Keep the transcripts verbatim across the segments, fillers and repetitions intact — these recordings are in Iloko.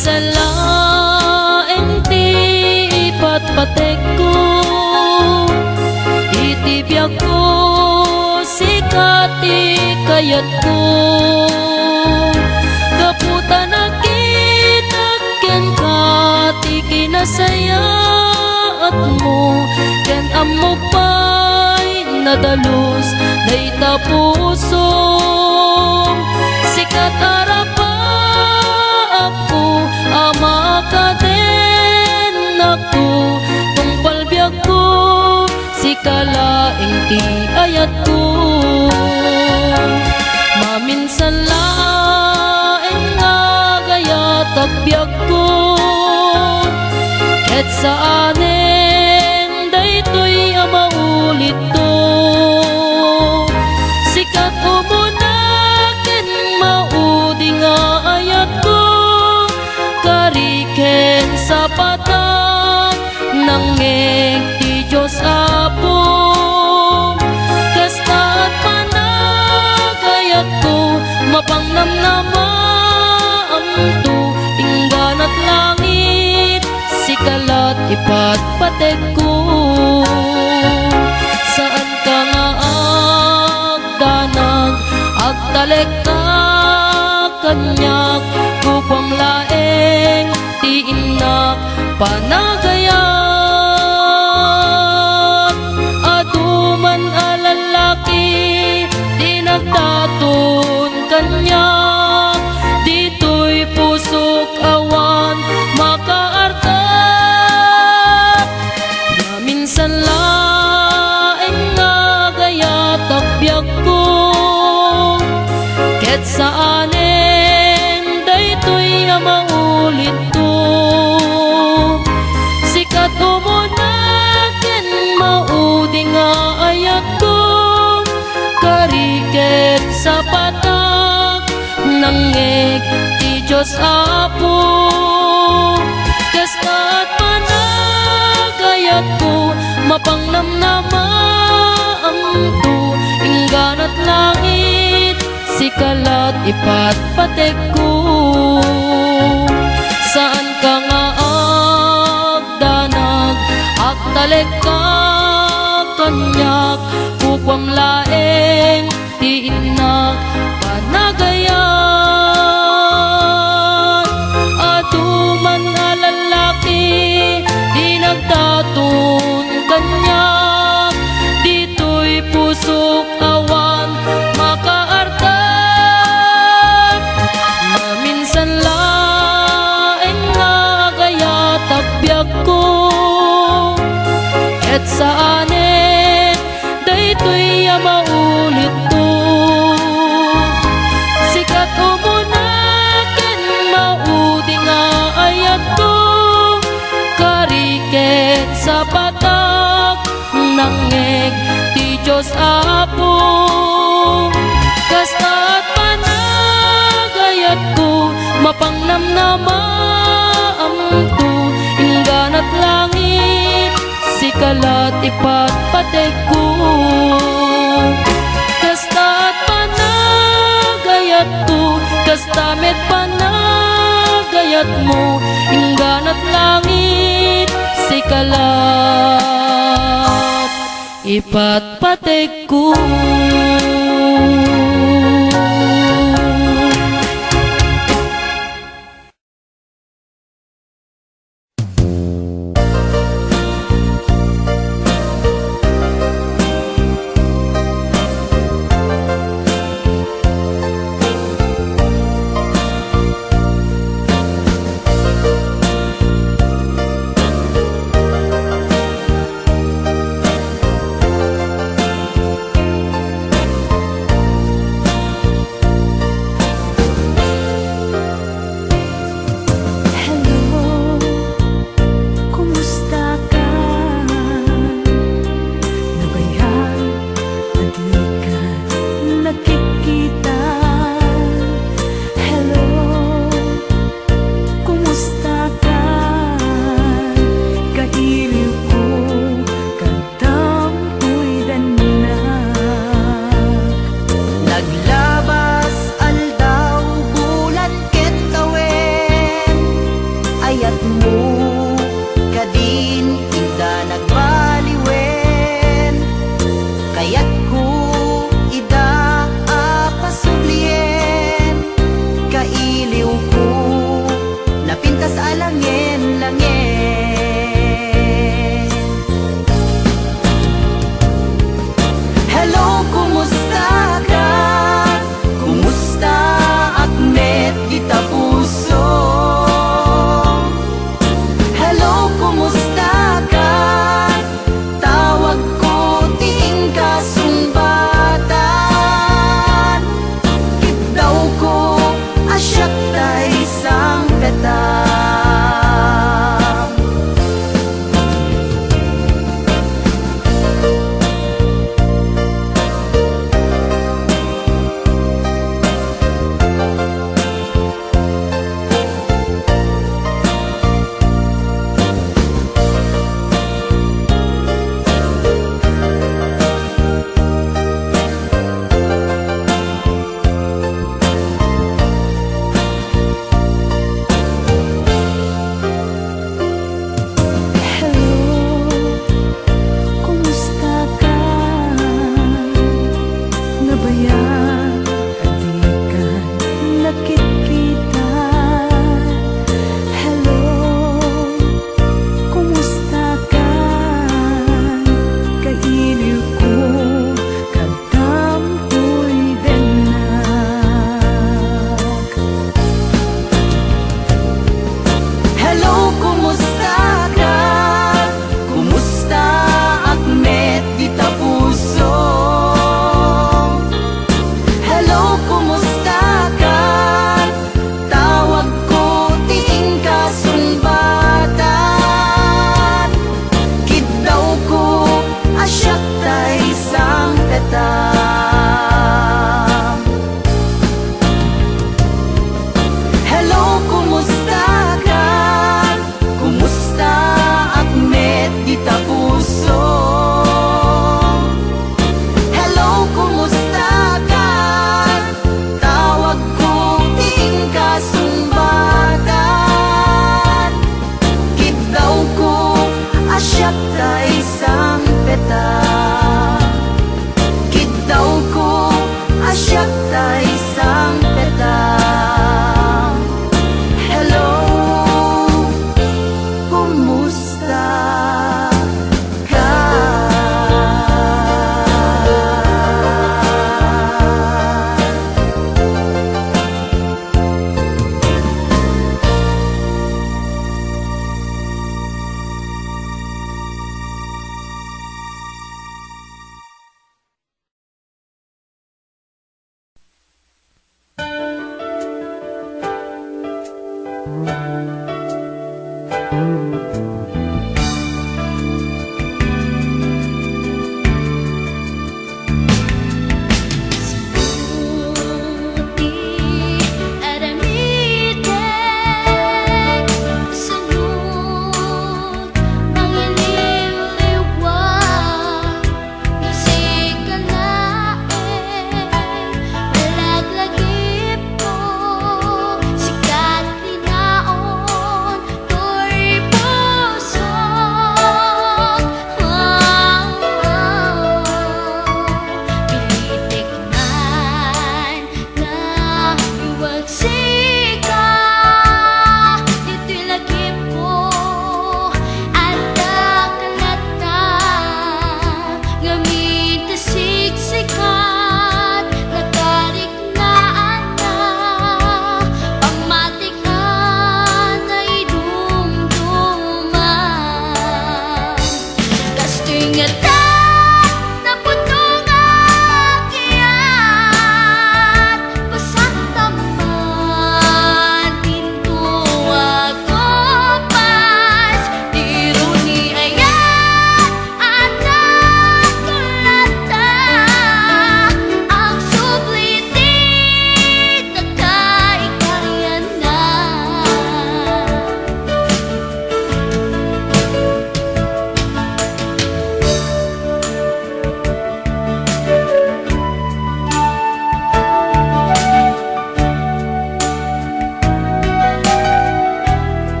Saan laeng ti ipatpatekko iti biagko, sika ti kayatko. Gapu ta nakitak kenka ti kinasayaatmo, ken ammok pay nadalus dayta pusom. Sika ti arapaapko a makadennakto, tungpal biagko, sika laeng ti ayatko. Maminsan laeng nga agayatak biagko, ket saanen daytoy a maulitko. Sika ti umuna ken maudi nga ayatko, kari ken sapatak, nangngeg ti Dios Apo. Kasta ti panagayatko, mapangnamnamaamto, inggana ti langit, sika la ti patpategko. Saanka nga agdanag, agtalekka kaniak, kukuam laeng ti innak panagayat. Adu man a lallaki ti nagdaton kaniak, ditoy pusok awan makaartak. Maminsan laeng nga agayatak biagko, ket saanen daytoy a maulitko. Sika ti umuna ken maudi nga ayatko, kari ket sapatak, nangngeg ti Dios Apo. Kasta ti panagayatko, mapangnamnamaamto, inggana ti langit, sika la ti patpategko. Saanka nga agdanag, agtalekka kaniak, kukuam laeng ti innak panagayat. Adu man a lallaki ti nagdaton kaniak, ditoy pusok awan makaartak. Maminsan laeng nga agayatak biagko, ket saanen daytoy a maulitko. Sika ti umuna ken maudi nga ayatko, kari ket sapatak, nangngeg ti Dios Apo. Kasta ti panagayatko, mapangnamnamaamto, inggana ti langit, sika la ti patpategko. Kasta ti panagayatko, kasta met panagayatmo, inggana ti langit, sika la ti patpategko. Kayatmo kadin ida nagbaliwen, kayatko ida a pasublien, kailiwko napintas a langen-langen. Hello, kumusta ka? Kumusta ak met dita puso? Hello, kumusta ka? Tawagko ti inka sungbatan. Kiddawko a siak tay sangpetam. Hello, kumusta ka? Nabayag a dikan nakitkita. Hello, kumusta ka? Kailiwko, kadamtoy dennak. Hello, kumusta ka? Kumusta ak met dita puso? Hello, kumusta ka? Tawagko ti inka sungbatan. Kiddawko a siak tay sangpetam. Hello, kumusta ka? Kumusta ak met dita puso? Hello, kumusta ka? Tawagko ti inka sungbatan. Kiddawko a siak tay sangpetam. Kiddawko a siak tay sangpetam. Hello, kumusta ka?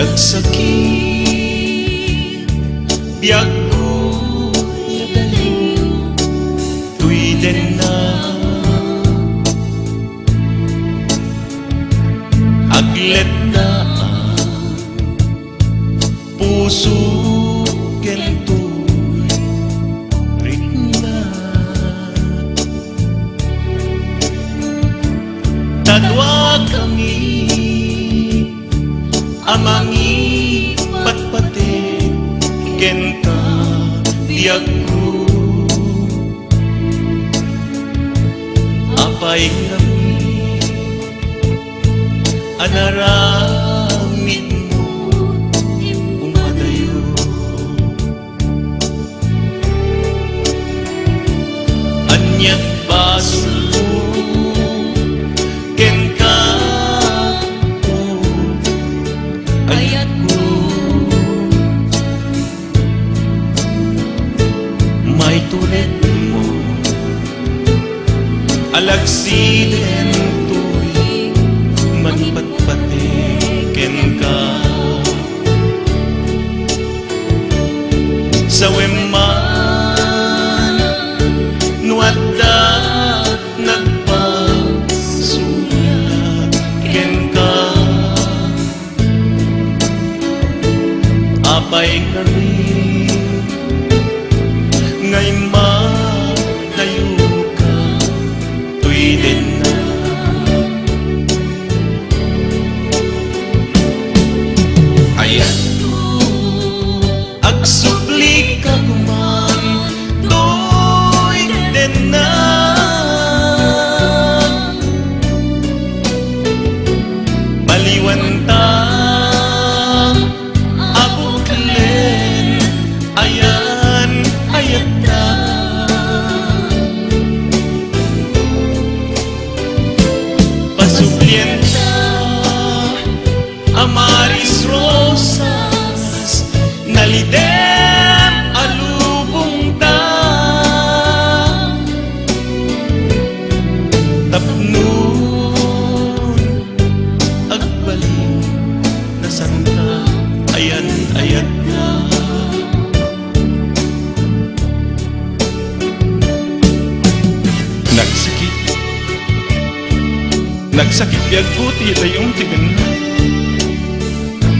Agsakit biagko, nagaliw toy denna. Agletda ang puso ken toy rikna. Ta duakami a mangipatpateg kenka, biagko. Apay ngamin a naramidmo umadayo? Ania't basolko kenka, o ayatko? Maituredmo a lagsiden toy mangipatpateg kenka. Sawem man no adda nagpasulat kenka. Apay ngamin nga immadayoka toy denna? Ayatko, agsublika koman toy denna. Baliwanta a buklen, ayan-ayatta. Pasublienta a Maris Rosas, nalidem a lubongta. Tapno agbalin a santa, ayan-ayatta. Nagsakit, nagsakit biagko ti idayom ti denna.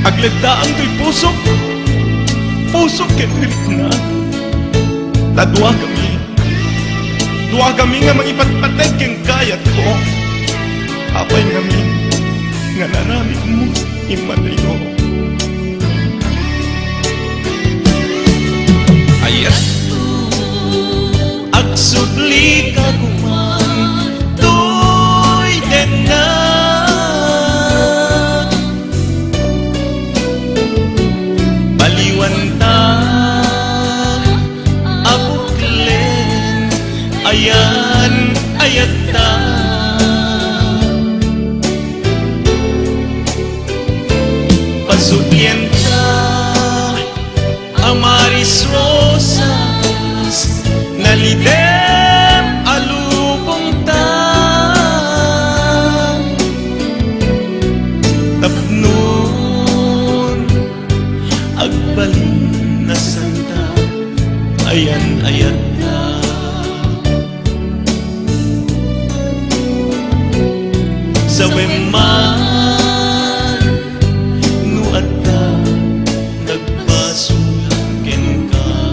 Agleddaang toy pusok, pusok ket rikna. Ta duakami, duakami nga mangipatpateg kenka, ayatko. Apay ngamin nga naramidmo immadayo? Ayatko, agsublika koman toy denna. Baliwanta a buklen, ayan-ayatta. Pasublienta a Maris Rosas, nalidem a lubongta. Tapno agbalin a santa, ayan-ayatta. Sawem man no adda nagbasol kenka.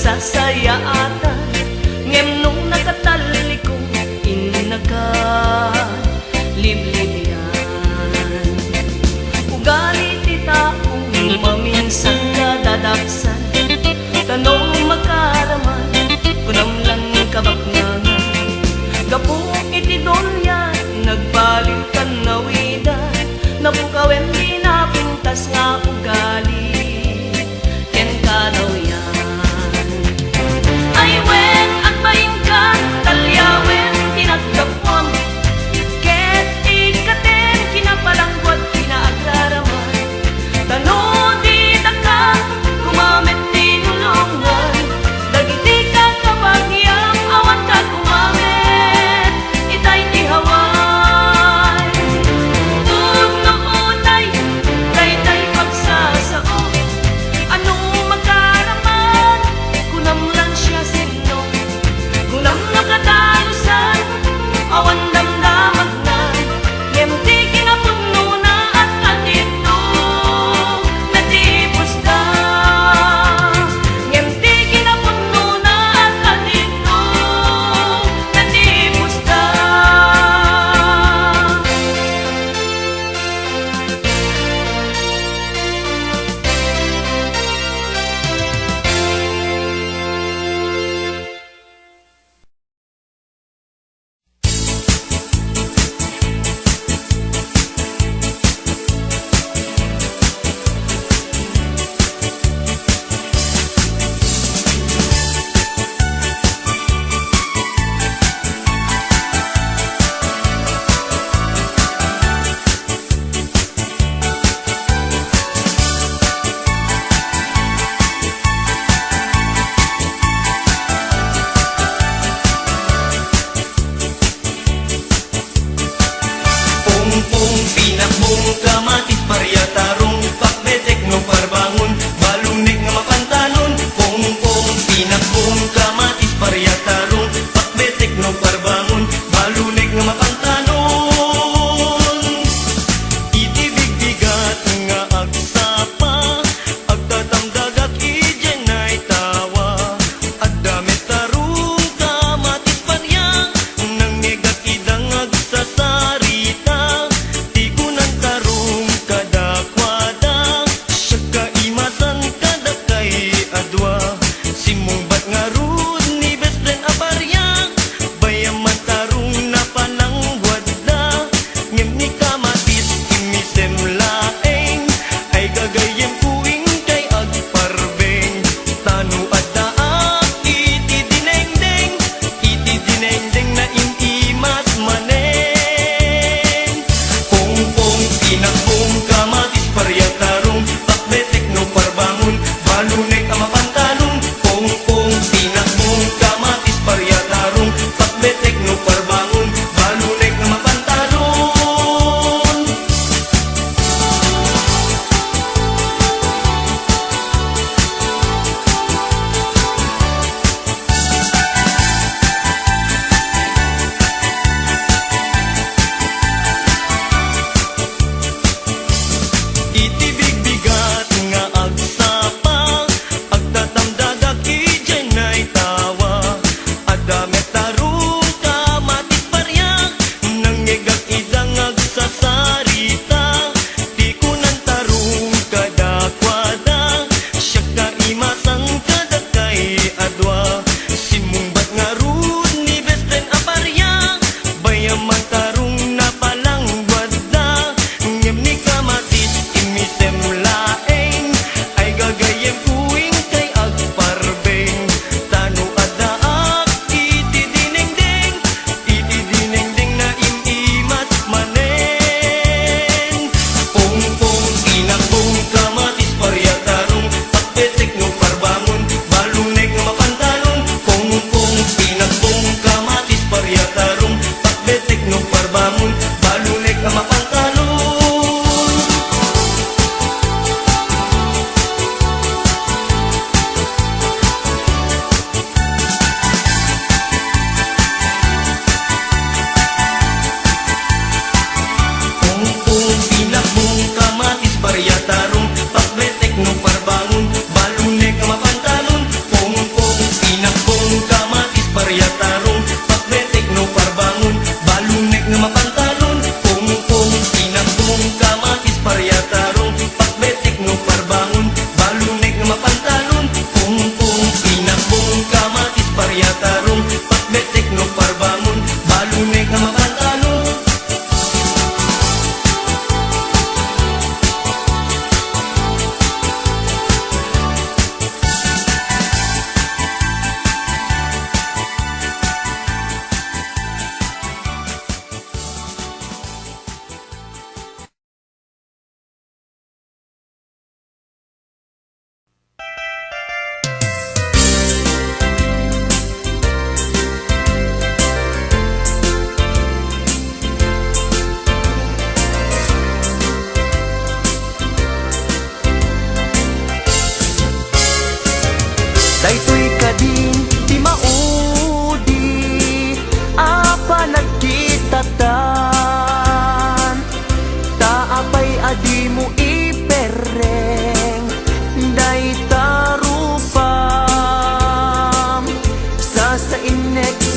sasayaatan, ngem no nakatallikod, innaka liblibian. Ugali ti tao, maminsan nga dadaksan, ta no makaraman, kunam lan kabaknangan. Gapu iti dolian, nagbalin kan nawidan, napukawen ti napintas nga ugali ken kadawyan. Ay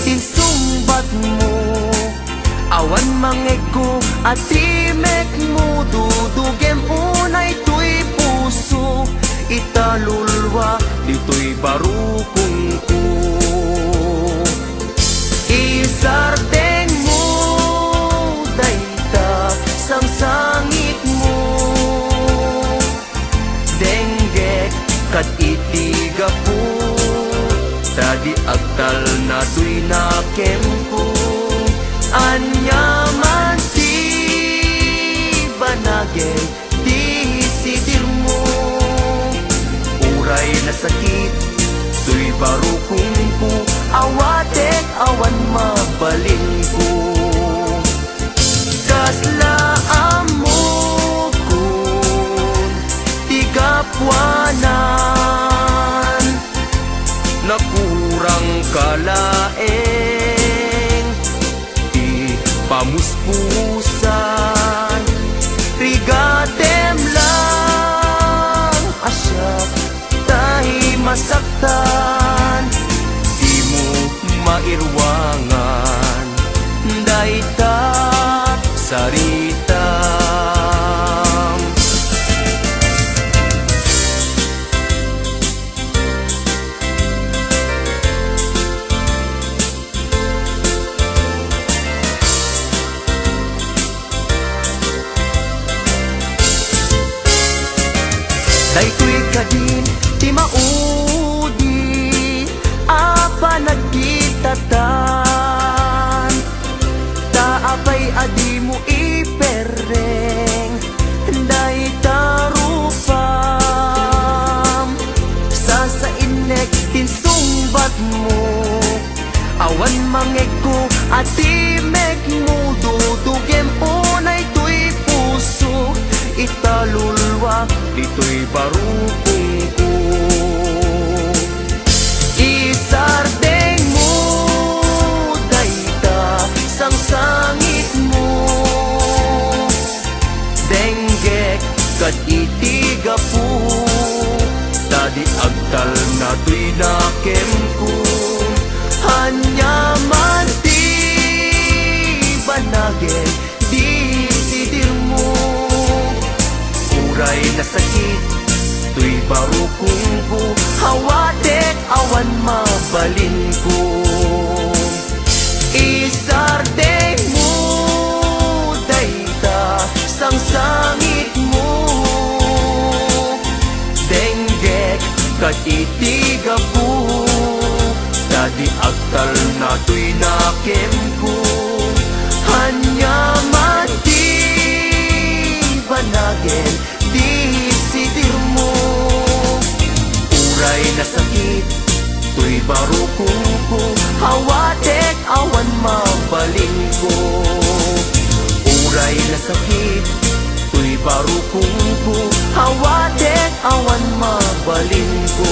insungbatmo. Awan mangngegko a timekmo, dudugem unay toy puso, italulwa ditoy barukongko. Isardengmo dayta sangsangitmo. Denggek kad iti gapu, ta di agtalna toy nakemko. Aniaman ti banagen ti sidirmo. Uray nasakit toy barukongko, awatek awan mabalinko. Kasla ammokon ti gapuanan, nakurangka laeng ti pamuspusan. Rigatem lang a siak tay masaktan, dimo mairuangan dayta saritam. Daytoy kadin ti maudi a panagkitatan, ta apay a dimo iperreng dayta rupam? Sasainnek ti insungbatmo. Awan mangngegko a timekmo, dudugem unay toy puso, italulwa ditoy barukongko. Isardengmo dayta sangsangitmo. Denggek kad iti gapu, ta di agtalna toy nakemko. Aniaman ti banagen ti sidirmo. Uray nasakit toy barukongko, awatek awan mabalinko. Isardengmo dayta sangsangitmo. Denggek kad iti gapu, ta di agtalna toy nakemko. Aniaman ti banagen ti sidirmo. Uray nasakit toy barukongko, awatek awan mabalinko. Uray nasakit toy barukongko, awatek awan mabalinko.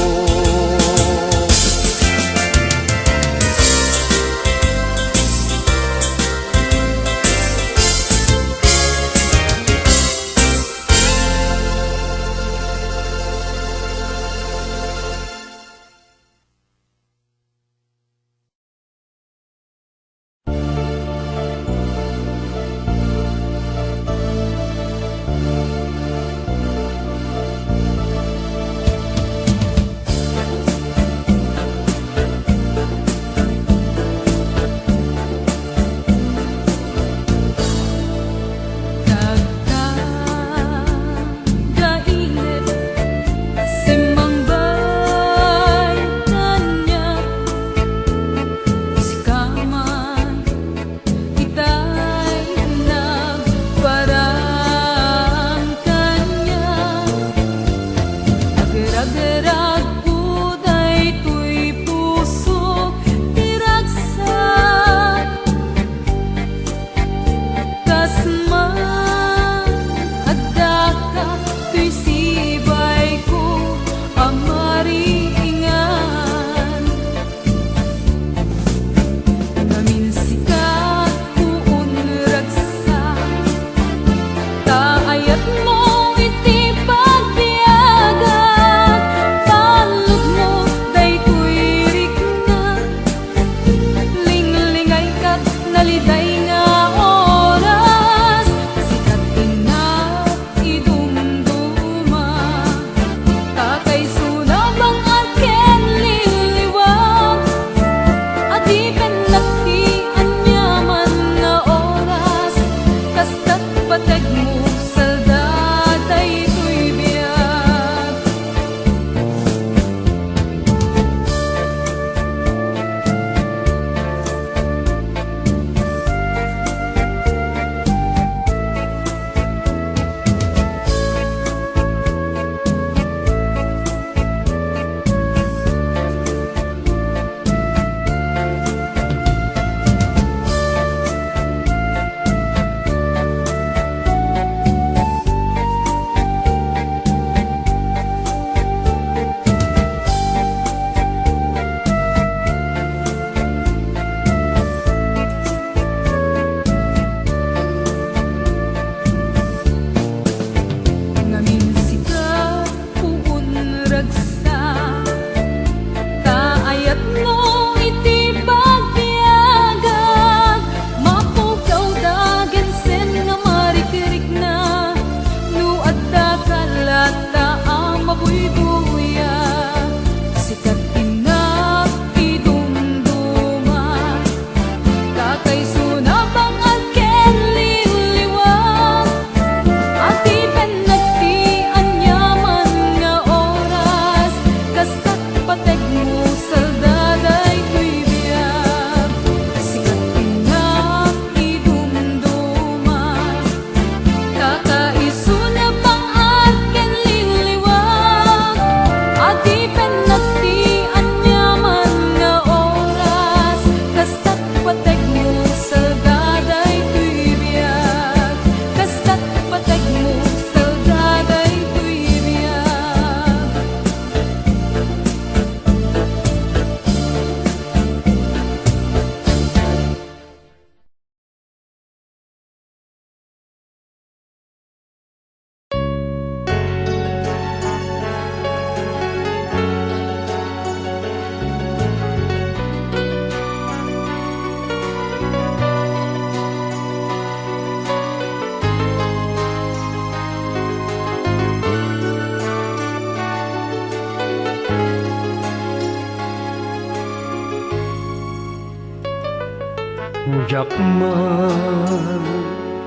Diak man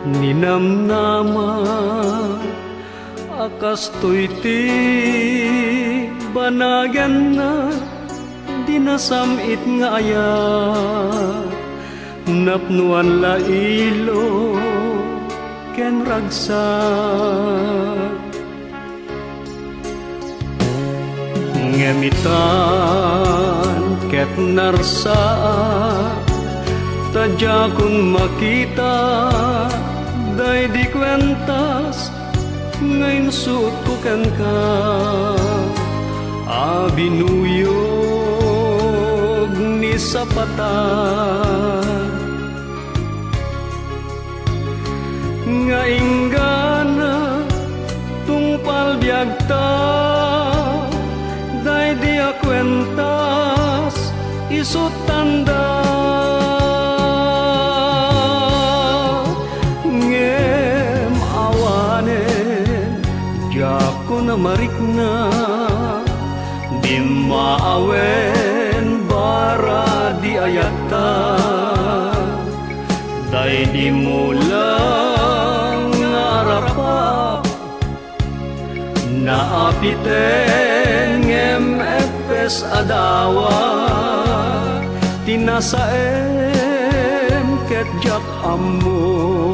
ninamnama a kastoy ti banagenna, di nasam-it nga ayat, napnoan la ilo ken ragsak. Ngem itan ket narsaak, ta diakon makita daydi kuentas nga insuotko kenka a binuyog ni Zapata. Nga inggana tungpal biagta, daydi a kuentas isuttanda. Ngem awanen, diakon a marikna, dimmaawen bara di ayatta. Daydi mulang nga arapap, naapiten ngem eppes a dawa, ti nasaem ket diak ammo.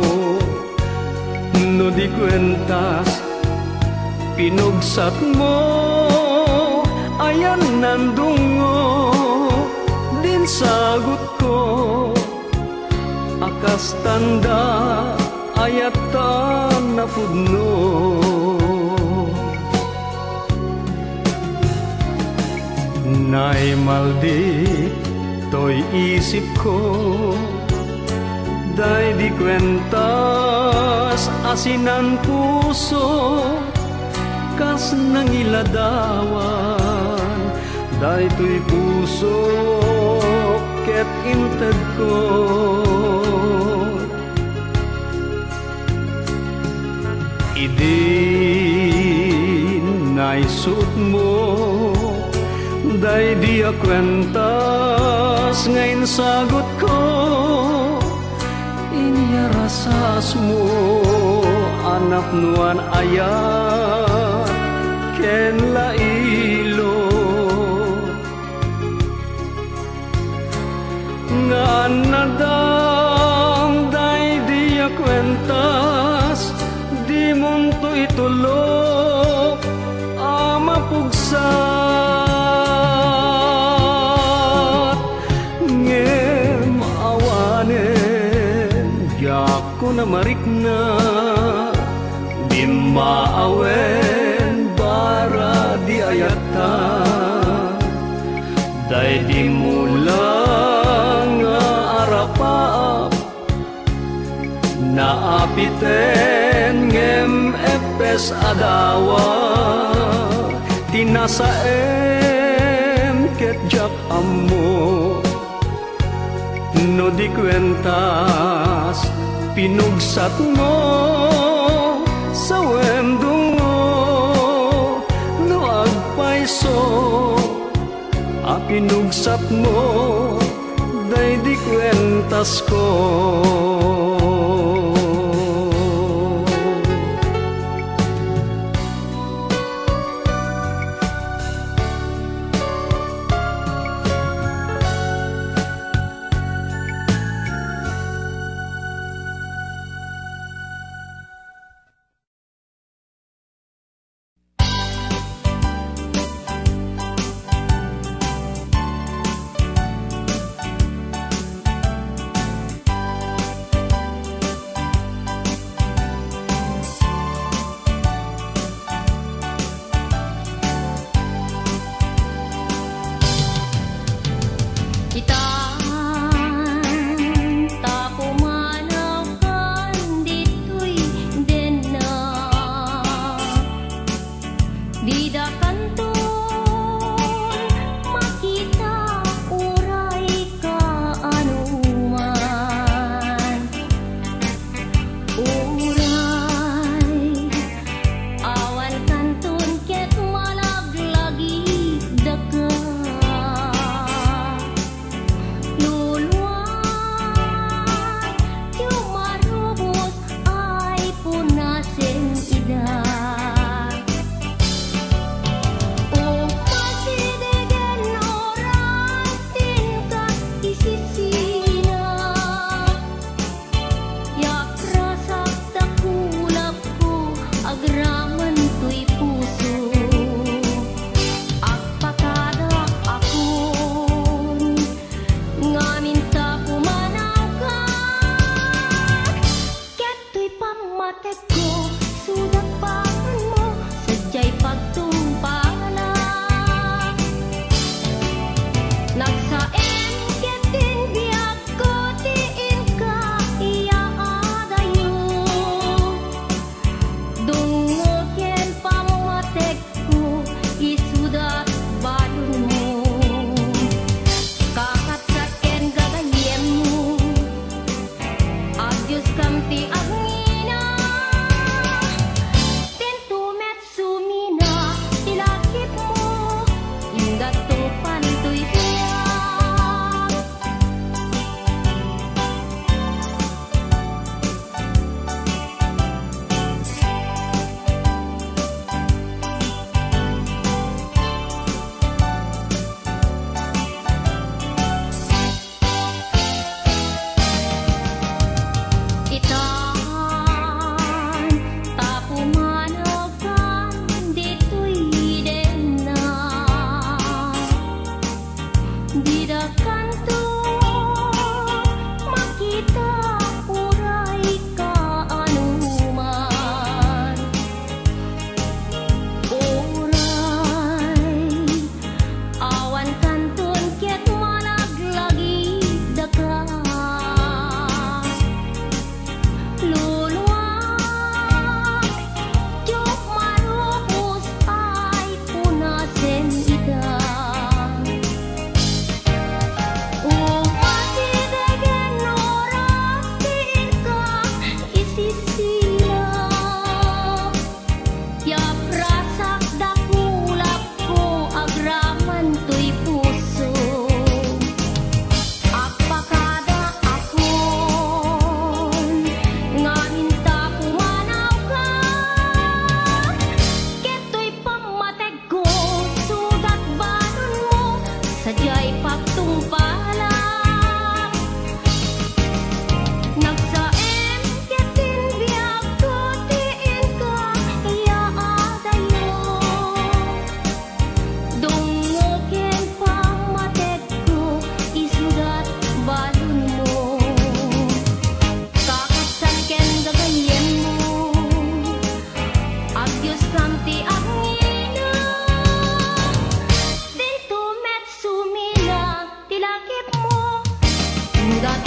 No di kuentas, pinugsatmo, ayan nandungo, din sagutko. A kas tanda, ayatta napudno. Naimaldi toy isipko, daydi kuentas a sinan puso, kas nangiladawan, daytoy puso ket integko. Idi naisutmo daydi a kuentas nga insagutko, inyarasasmo a napnoan ayat ken lailo. Nga annadam daydi a kuentas, dimonto itulok a mapugsat. Ngem awanen, diakon a marikna, dimmaawen bara di ayatta. Daydi mulang nga arapaap, naapiten ngem eppes a dawa, ti nasaem ket diak ammo. No di kuentas, pinugsatmo, sawem dungo, no agpayso a pinugsatmo daydi kuentasko.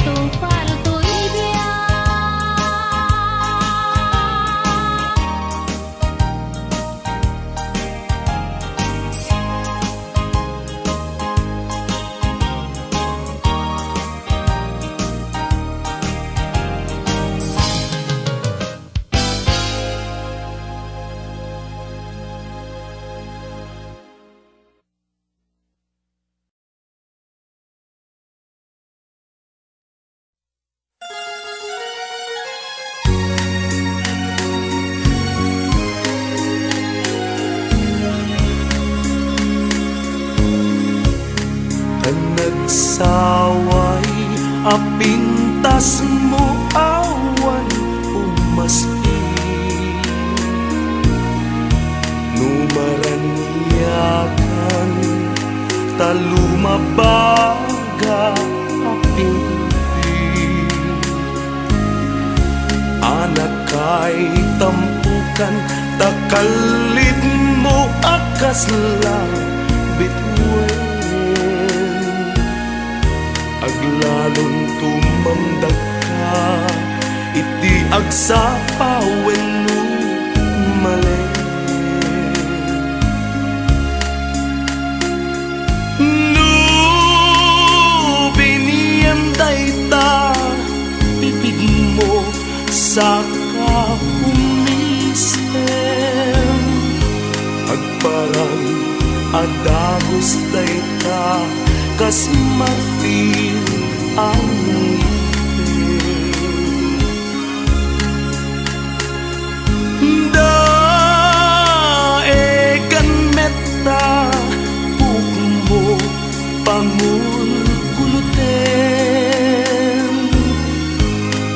Tupar toy biag. Nagsaway a pintasmo awan umaspil. No maraniagan ta lumabaga a pimpil. Anakay tampukan ta kallitmo a kasla bituen. Aglalon tumamdakka iti agsapa wenno malen. No biniam dayta bibigmo, saka umisem. Agparang a dagus dayta kas marfil a ngipin. Daegan met ta buokmo pangulguluten.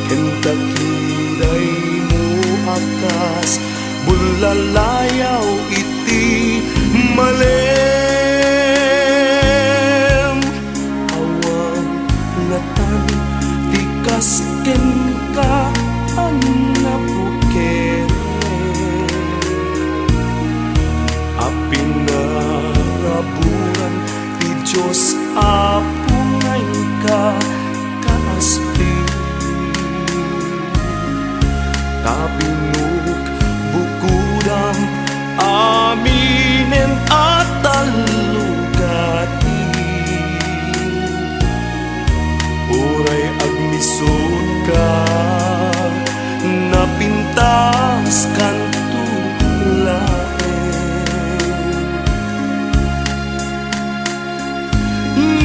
Ken dakidaymo a kas bullalayaw iti malem. Awan natan ti kas kenka a napukeren a pinaraburan ti Dios Apo nga inka kaaspir. Tapinok bukodam aminen a tallo gati. Uray agmisurka, napintaskanto laeng.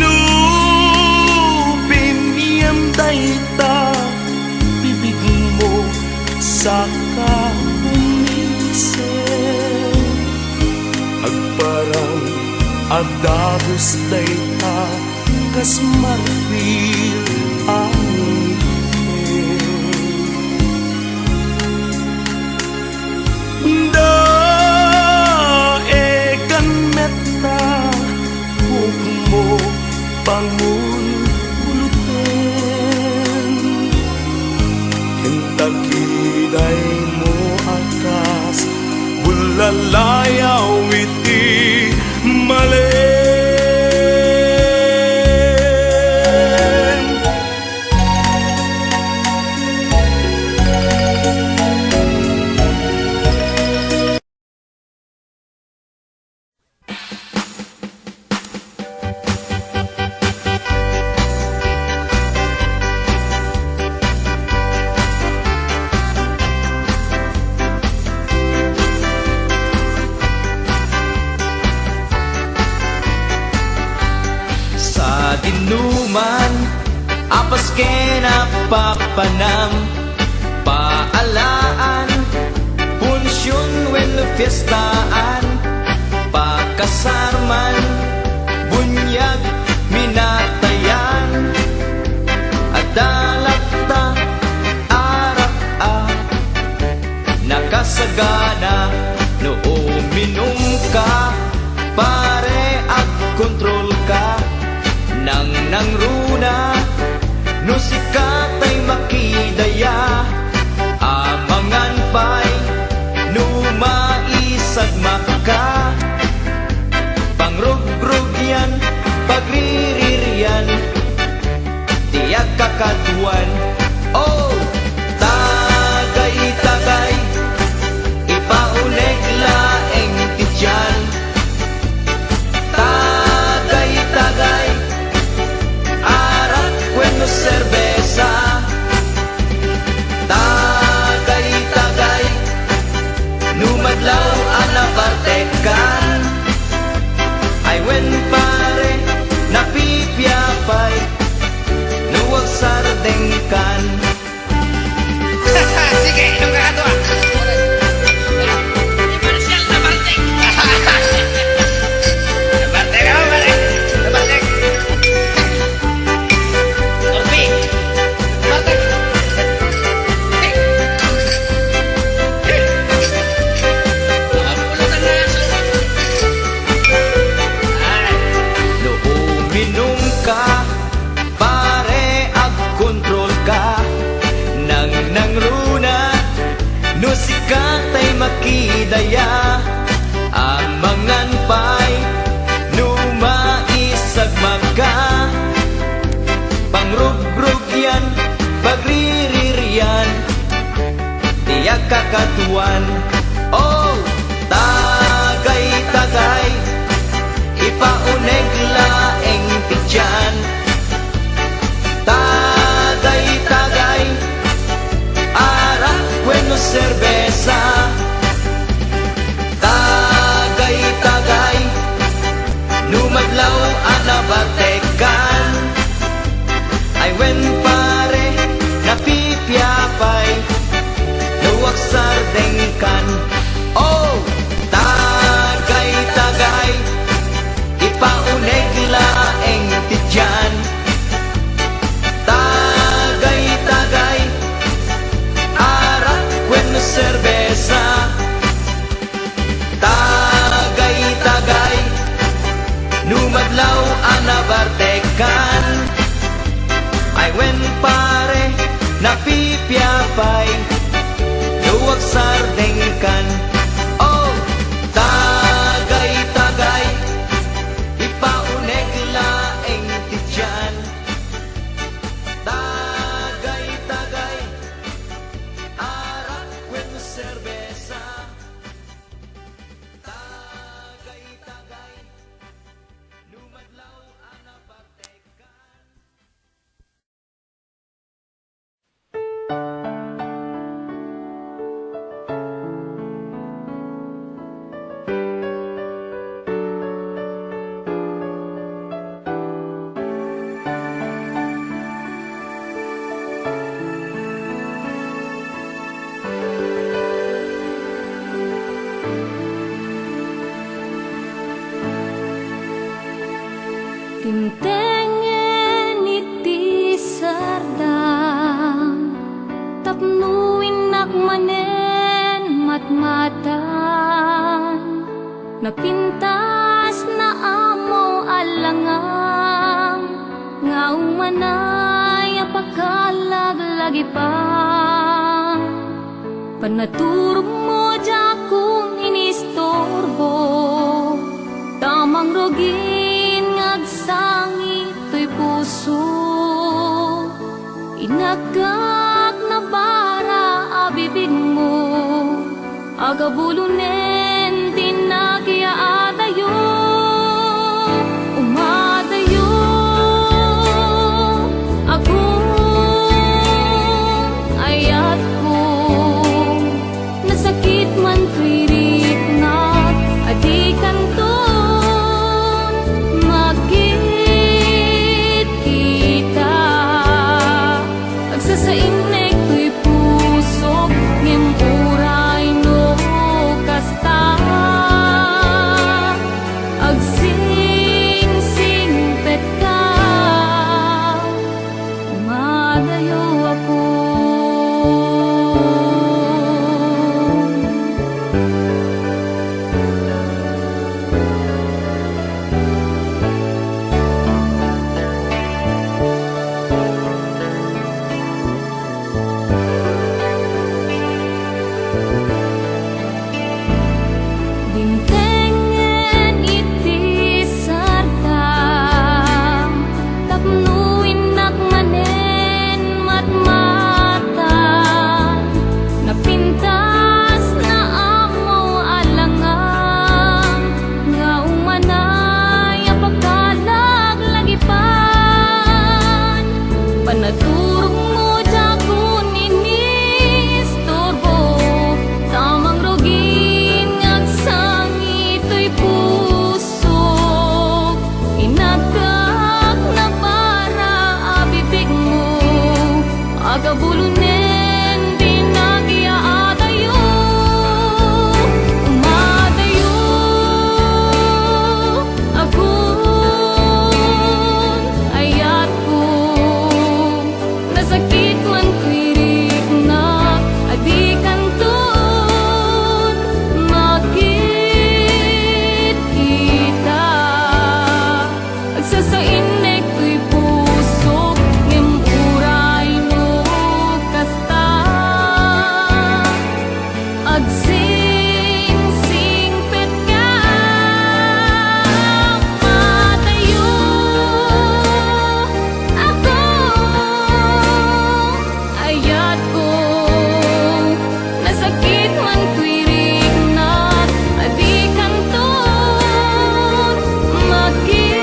No biniam dayta bibigmo, saka umisem. Agparang a dagus dayta kas marfil a ngipin. Daegan met ta buokmo pangulguluten. Ken dakidaymo a kas bullalayaw iti malem. Sadinoman a pasken a papanam, paalaan, punsion wenno fiestaan, pakasarman, bunyag, minatayan, adda latta, arak a nakasagana. No uminumka, pare, agkontrolka. Nangnangruna, no sika tay makidaya, amangan pay no maisagmakka. Pangrugrugyan, pagriririan, ti agka- kaduan. Oh, tagay-tagay, ipauneg laeng ti tiyan. Tagay-tagay, arak wenno serbesa. Tagay-tagay, no madlaw a nabartekkan. Ay wen pare, napipiapay, no agsardengkan. Sige, inom ka kadua. Marshall, nabartek. Nabartek ako, pare. Nabartek. Orbi. Nabartek. Makapulo na nga. Ay. No uminom ka, pare, agkontrol ka. Nangnangruna, no sika tay makidaya. Amangan pay, no maisagmak ka. Pangrugrug yan, pagriririan, ti agkakatuan. Oh, tagay-tagay, ipauneg laeng ti tiyan. Tagay-tagay, arak wenno serbesa. Tagay-tagay, no madlaw a nabartekkan. Ay wen pare, napipiapay, no agsardengkan. Oh, tagay-tagay, ipauneg laeng ti tiyan. Tagay-tagay, arak wenno serbesa. Tagay-tagay, no madlaw a nabartekkan. Ay wen pare, napipiapay, no agsardengkan. Oh, tagay-tagay, ipauneg laeng ti tiyan. Tagay-tagay, arak wenno serbesa. Tagay-tagay, no madlaw a nabartekkan. Timtengen iti sardam tapno innak manen matmatan. Napintas na ammo a langam nga umanay a pakalaglagipan. Panaturogmo diakon inisturbo, ta mangrugin nga agsangit toy puso. Inakkak nabara a bibigmo, agabulonen ti nakiyaadayo. Umadayo, agum, ayatko. Nasakit man toy riknak, a di kanton makitkita. Agsasainek toy pusok, ngem uray no kasta, agsingsingpetka. Umadayo, Apo. Agabulonen ti nagiaadayo, umadayo, agun, ayatko, nasakit man ti riknak, a dikanton makitkita. Agsasainnek toy pusok, ngem uray no kasta, agsingsingpetka. Umadayo, agun, ayatko, nasakit man ti riknak, a dikanton makitkita.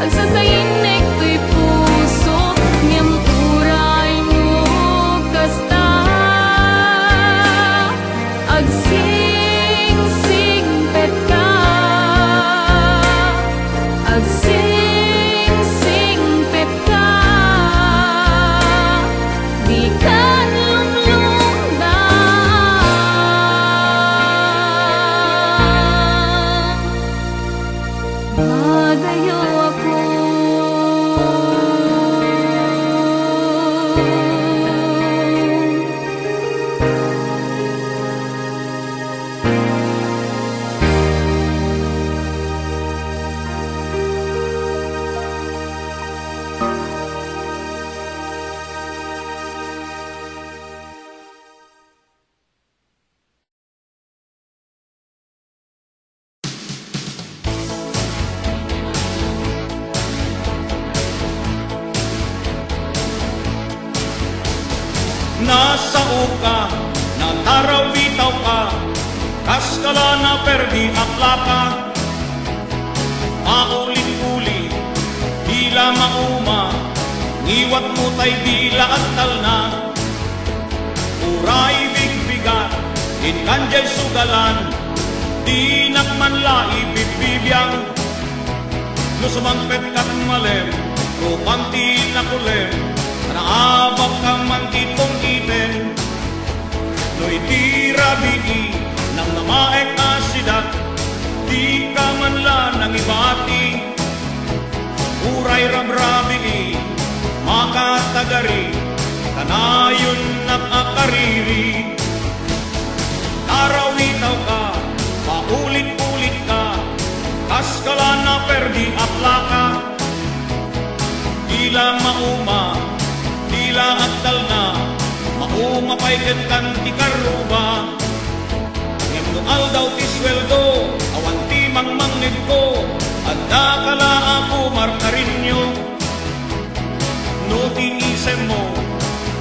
Agsasainnek toy pusok, ngem uray no kasta, agsingsingpetka, agsingsingpetka, dikan lumlumdan. Madayo ako. Nasaoka, natarawitawka, kas kala na perdi a plaka. Paulit-ulit, dila mauma, ngiwatmo tay dila agtalna. Uray bigbigat, inkan diay sugalan, dinak man la ibibbibiang. No sumangpet kat malem, rupam ti nakulem, naabak ka man ti tungkiten. No iti rabii, namnamaek a sidak, dika man la nangibati. Uray rabrabii, makatagari, kanayonnak a kariri. Tarawitawka, paulit-ulitka, kas kala na perdi a plaka. Dila mauma, dila agtalna, mauma pay kenkan ti karruba. Ngem no aldaw ti sueldo, awan ti mangmangngegko, adda ka la a pumarkarinyo. No ti isemmo,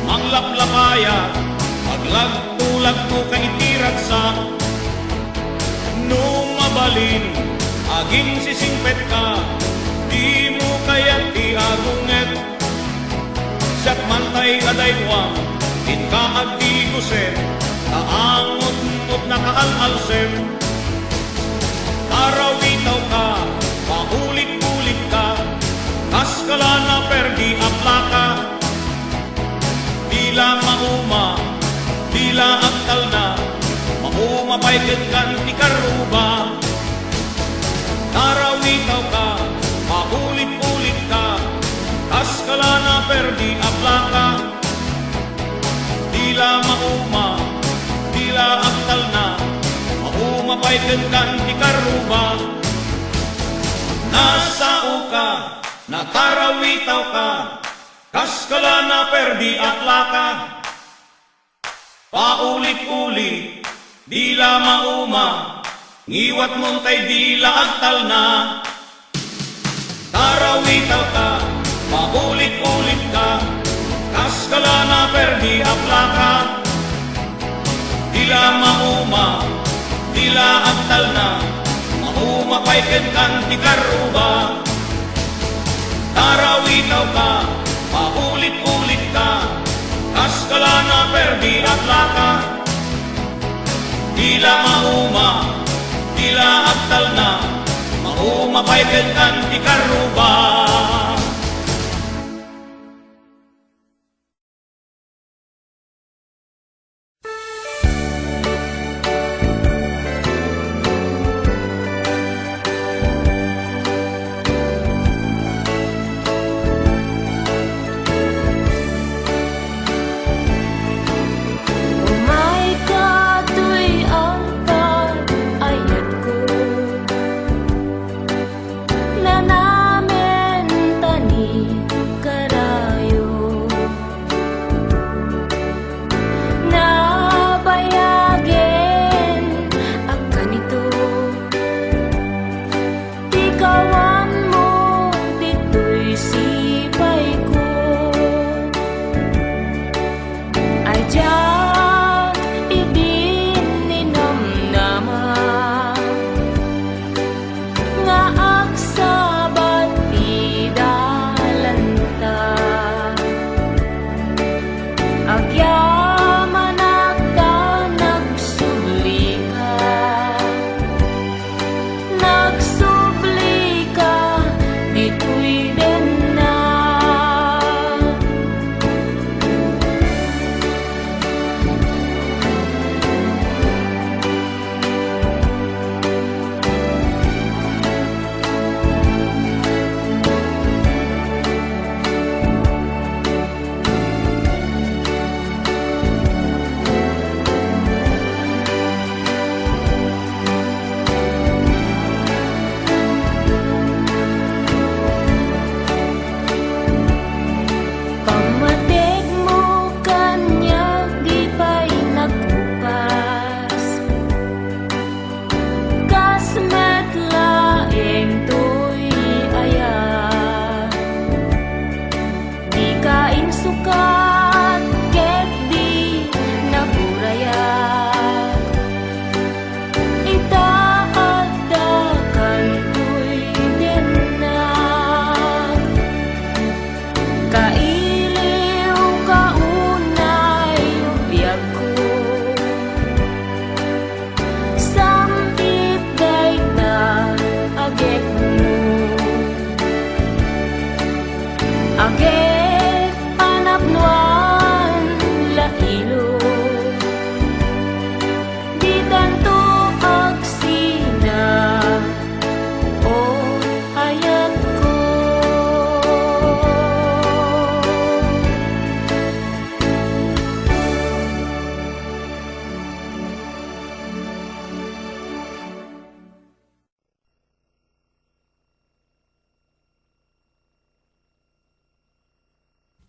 manglaplayat, aglagtulagto ka iti ragsak. No mabalin, aginsisingpetka, dimo kayat ti agunget. Siak man tay adaykuam, inka agdigusen, ta angotngot nakaalalsem. Tarawitawka, paulit-ulitka, kas kala na perdi a plaka. Dila mauma, dila agtalna, mauma pay kenkan ti karruba. Tarawitawka, paulit-ulitka, kas kala na perdi a plaka. Dila mauma, dila agtalna, mauma pay kenkan ti karruba. Nasaoka, natarawitawka, kas kala na perdi a plaka. Paulit-ulit, dila mauma, ngiwatmon tay dila agtalna. Tarawitawka, paulit-ulitka, kas kala na perdi a plaka. Dila mauma, dila agtalna, mauma pay kenkan ti karruba. Tarawitawka, paulit-ulitka, kas kala na perdi a plaka. Dila mauma, dila agtalna, mauma pay kenkan ti karruba.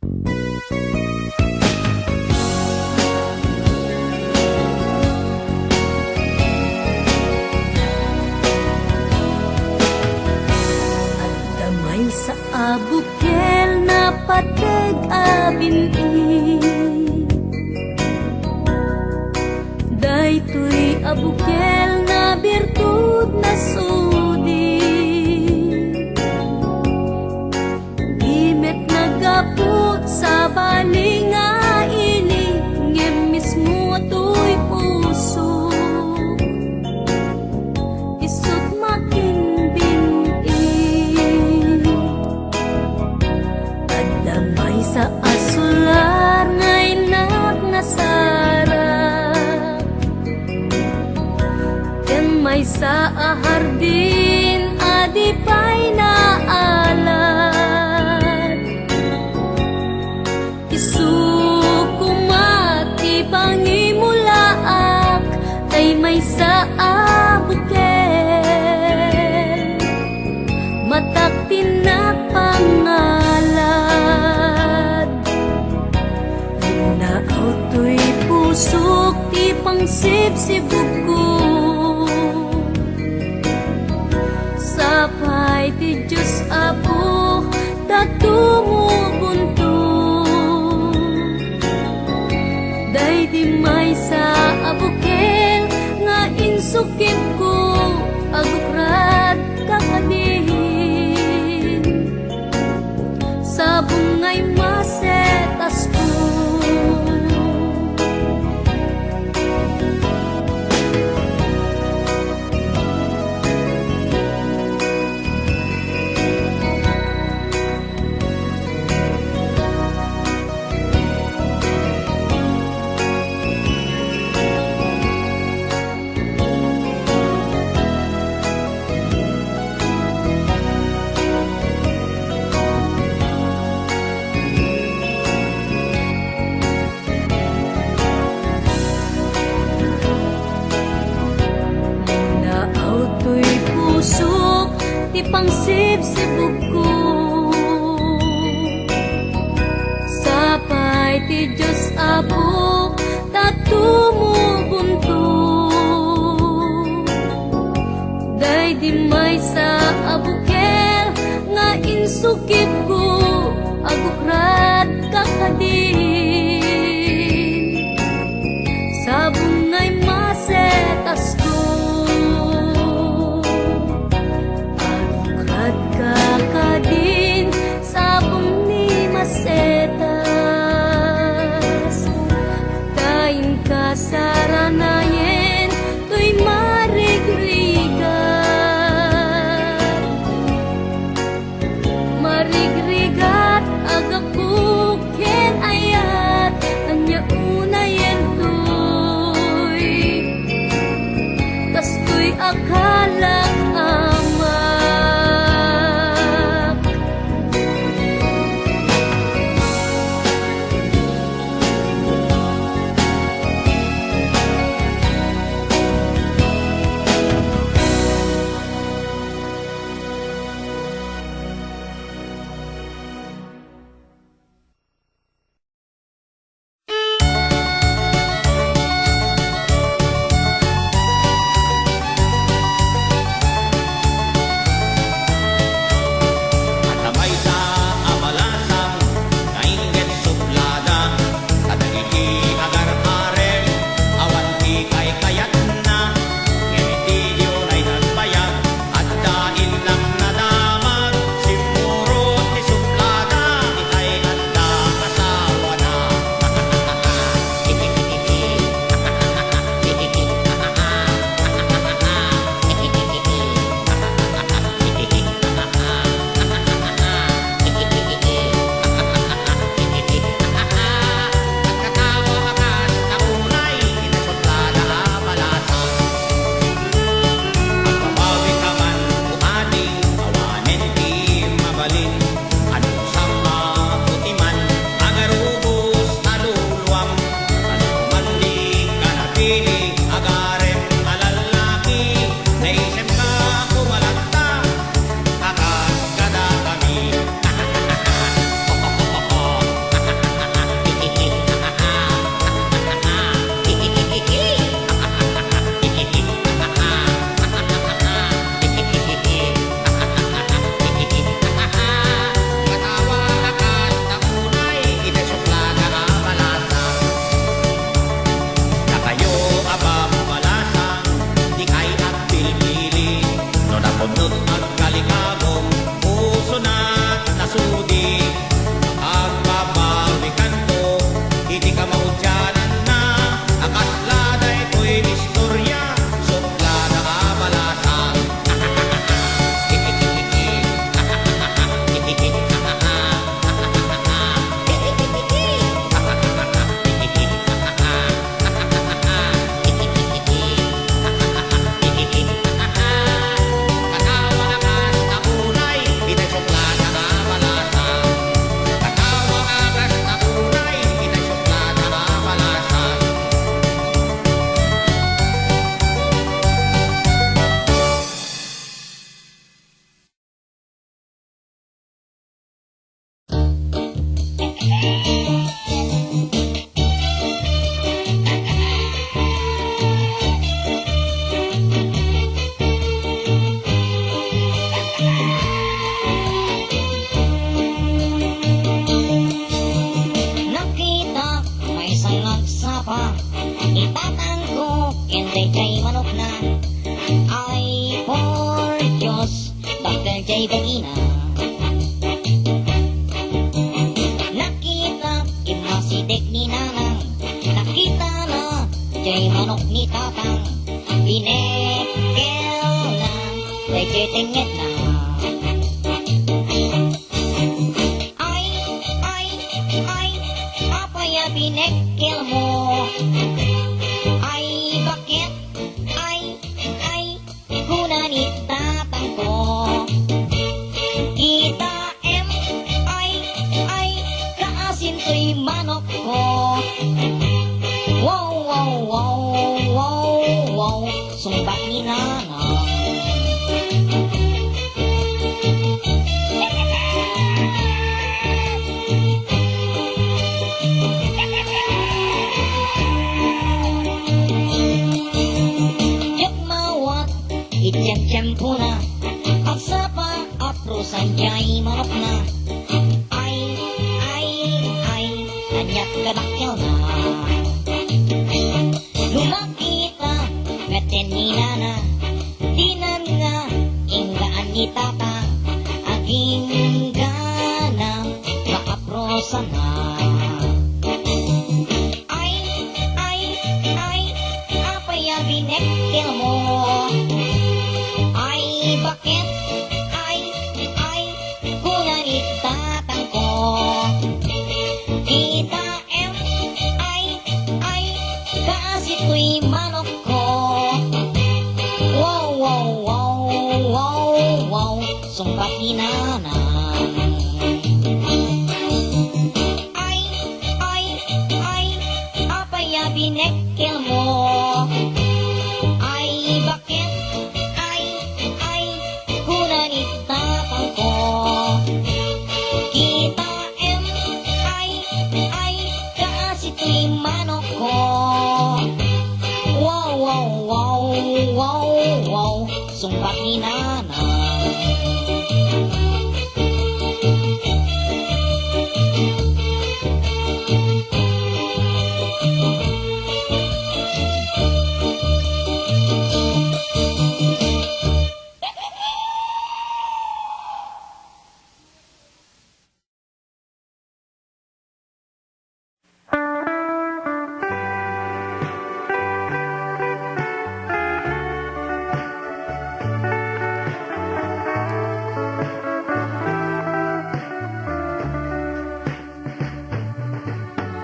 Adda maysa a bukel napateg a bin-i. Daytoy a bukel nabirtud nasudi. Di met naggapu sabali nga ili, ngem mismo toy puso. Isut' makin bin-i. Adda maysa a sular nga innak nasara. Ken maysa a hardin a di pay naalat. Isu koma ti pangimulaak, tay maysa a bukel, matak ti napangalad. Linnaawtoy pusok ti pangsibsibugko. Sapay ti Dios Apo, ta tumubonto. Daydi maysa a bukel nga insukibko, agukradka kadin. Sabong nga immasetasko. Naawtoy pusok ti pangsibsibugko. Sapay ti Dios Apo, ta tumubonto. Daydi maysa a bukel nga insukibko, agukradka kadin. Sabong nga immasetasko. Agukradka kadin, sabong ni masetas. Ta inka saranayen toy marigrigat. Marigrigat a gapu ken ayat. Inekkelmo. Ay, baket? Ay, ay, kuna ni tatangko. Kitaem, ay, ay, kaasintoy manokko. Wow, wow, wow, wow, wow. Sungbat ni nanang. Diak mawat iti tiempona, agsapa, aprosan diay manokna. Ay, ay, ay, aniat kadakkelna. Lumakita, metten ni nana, dinan nga, inggaan ni tata, aginggana, maaprosanna. Ay, ay, ay, apay a binekkelmo? Ay, baket? Ay, ay, kuna ni tatangko. Kita Em, ay, ay, kaasi toy manokko. Wow, wow, wow, wow, wow, sungbat ni nanang. Ay, ay, ay, apay a binekkelmo? Ay, baket? Ay, ay, kuna ni tatangko. Kita Em, ay, ay, kaasi toy manokko. Wow, wow, wow, wow, wow, sungbat ni nanang.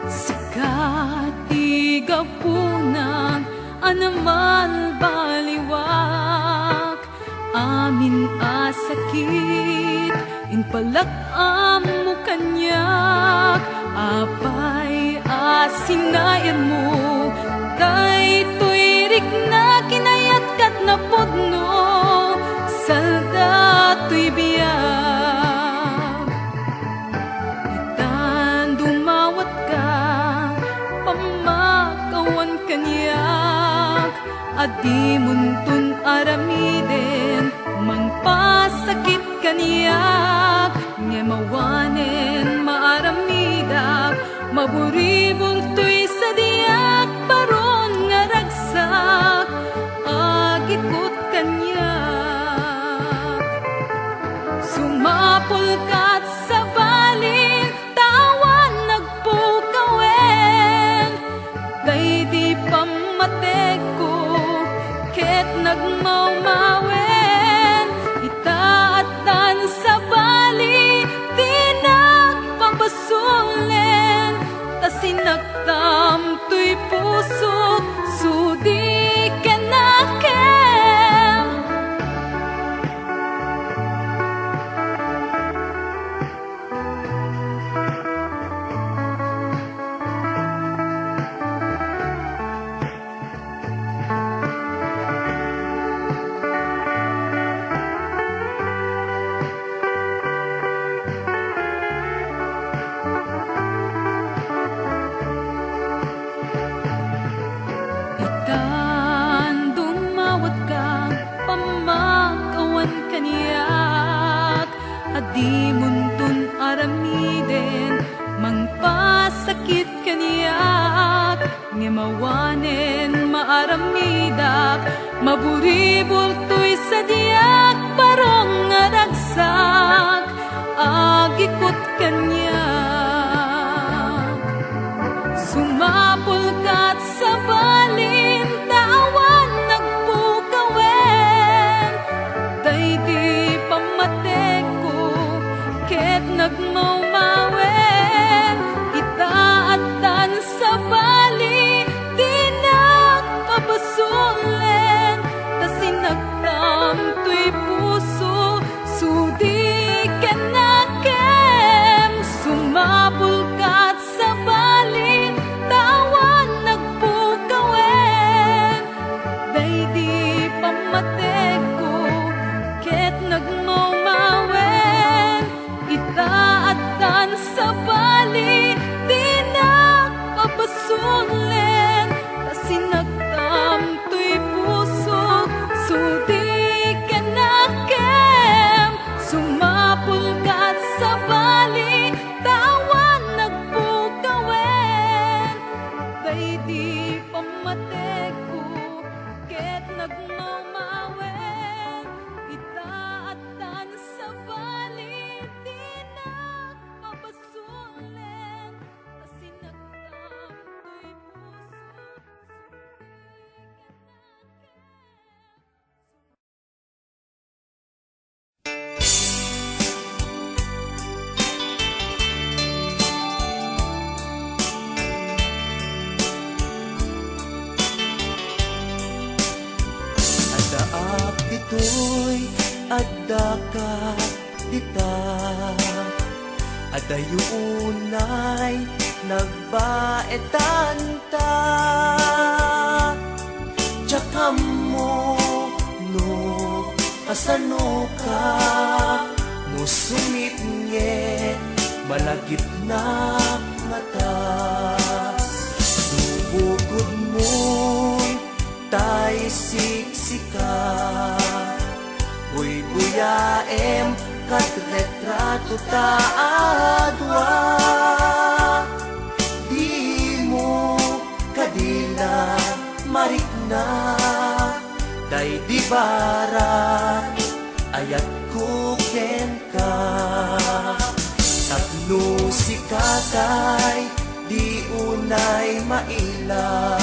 Sika ti gapunan a namalbaliwak. Amin a sakit, impalak ammo kaniak. Apay a sinairmo daytoy rikna, kinayat ket napudno, salda toy biag. Itan dumawatka, pammakawan kaniak. A dimonton aramiden, mangpasakit kaniak, ngem awanen maaramidak, maburibur toy sadiak, baron nga ragsak, agikut kaniak. Sumapulkat sabali, ta awan nagpukawen, daydi pammategko ket nagmawmawen. Ita addan sabali ti nagpabasolen, ta sinaktam toy pusok, sudi ken nakem. Itan dumawatka, pammakawan kaniak. A dimonton aramiden, mangpasakit kaniak, ngem awanen maaramidak, maburibur toy sadiak, baron nga ragsak, agikut kaniak. Sumapulkat sabali, ta awan nagpukawen, daydi pammategko ket nagmawmawen. Ita addan Uy, addaka dita, adayo unay nagbaetanta. Diak ammo no kasanoka, no sumitnget malagipnak ngata. No bukodmon tay siksika, buybuyaem ket retrato ta a dua. Dimo kadi la marikna, daydi barat ayatko kenka. Tapno sika tay di unay maila,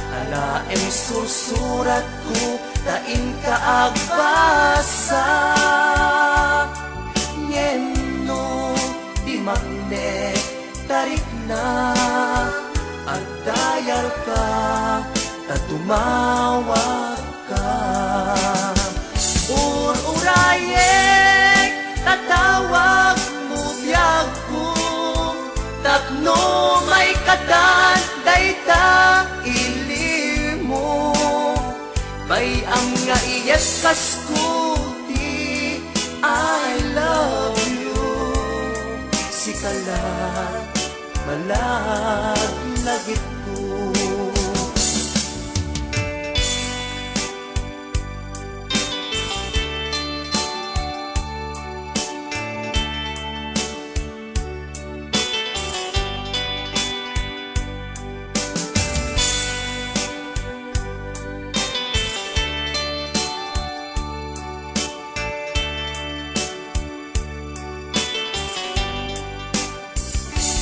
alaem sursuratko ta inka agbasa. Ngem no di makne ta rikna, agdayalka ta tumawagka. Ur-urayek ta tawagmo biagko, tapno maikatan dayta ilimo. Bay-am nga iyekkasko ti I love you. Sika la malaglagipko.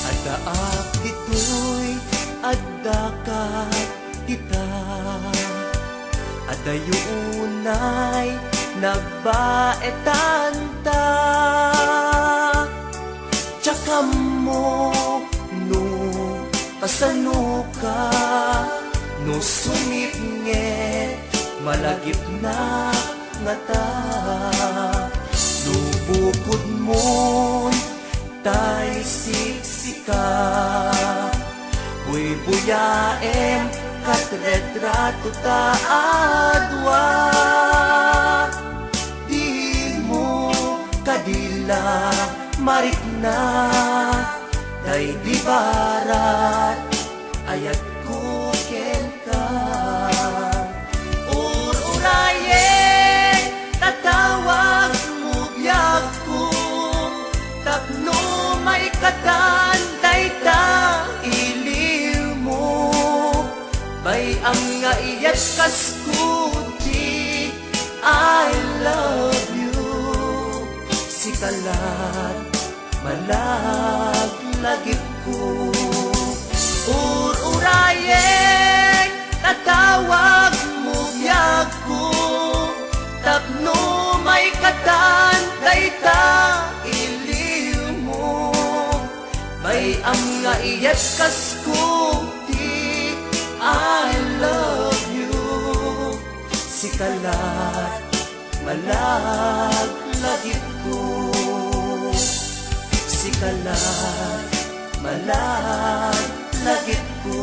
Addaak ditoy, addaka dita. Adayo unay nagbaetanta. Diak ammo no kasanoka, no sumitnget malagipnak ngata. No bukodmon tay siksika, buybuyaem ket retrato ta a dua. Dimo kadi la marikna, daydi barat ayatko kenka. Ur-urayek ta tawagmo biagko, tapno maikatan dayta iliwmo. Bay-am nga iyekkasko ti I love you. Sika la malaglagipko. Ur-urayek ta tawagmo biagko, tapno maikatan dayta iliwmo. Bay-am nga iyekkasko ti I love you. Sika la malaglagipko. Sika la malaglagipko.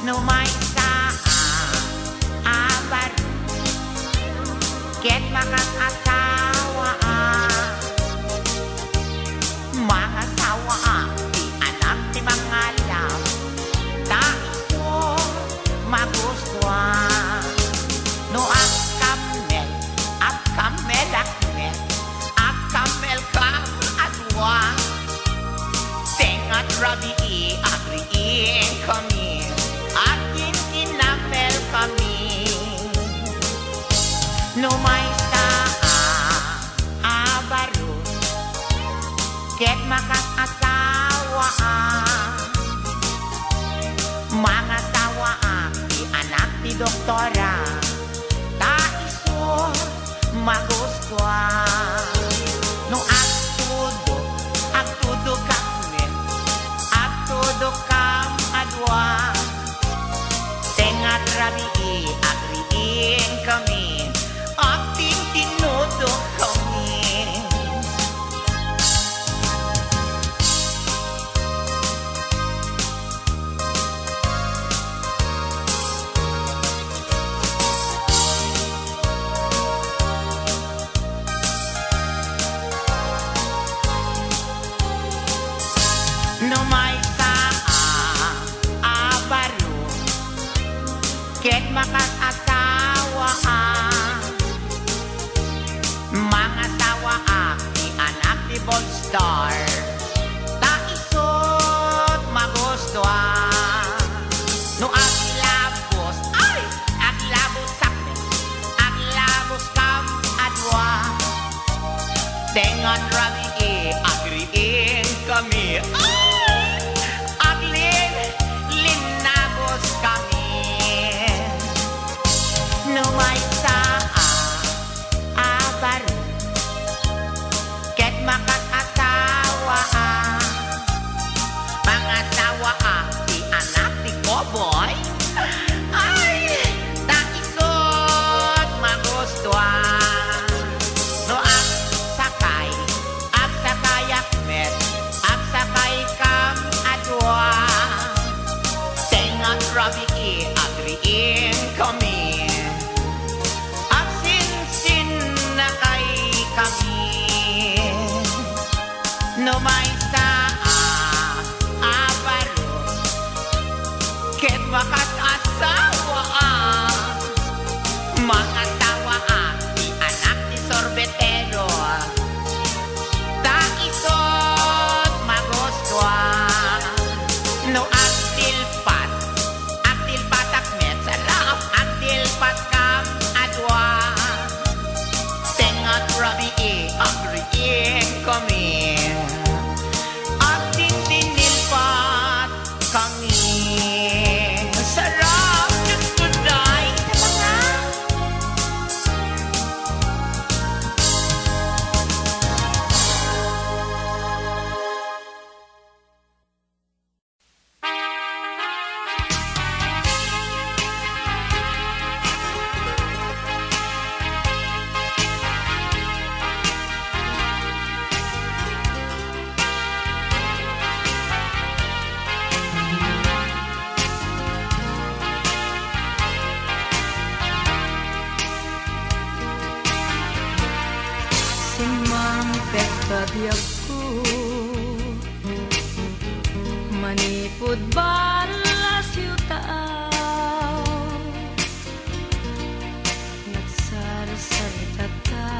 No maysa a, a barok ket makasasawaa, mangasawaak ti anak ti mangalab, ta isu magustuak. No agkammel, agkammelak met, agkammelkam a dua. Tengnga ti rabii, agriingkami, agkinkinamelkami. No maysa a, a barok ket makasasawaa, mangasawaak ti anak ti doktora, ta isu magustuak. No agtudok, agtudokak met, agtudokkam a dua. Tengnga ti rabii, agriingkami, agtintinnudokami. No maysa a, a barok ket makasasawaa, mangasawaak ti anak ti Ballstar, ta isut magustuak. No aglabus, ay, aglabusak met, aglabuskam a dua. Tengnga ti rabii, agriingkami, ay, aglin, linnabuskami. No maysa a, a barok ket makasasawaa, mangasawaak ti anak ti cowboy. Ay, ta isut magustuak. No agsakay, agsakayak met, agsakaykam a dua. Tengnga ti rabii, agriingkami, agsinsinnakaykami. No maysa a, a barok ket makasasawaa, mangasawaak ti anak ti sorbetero, ta isut magustuak. No agdilpat, agdilpatak met, sarap, agdilpatkam a dua. Tengnga ti rabii, agriingkami, agtintinnilpatkami. Sarap, Diyos ko, day, sa mga Simmangpet ta biagko. Manipud Barra Siutao, nagsarsarita ta,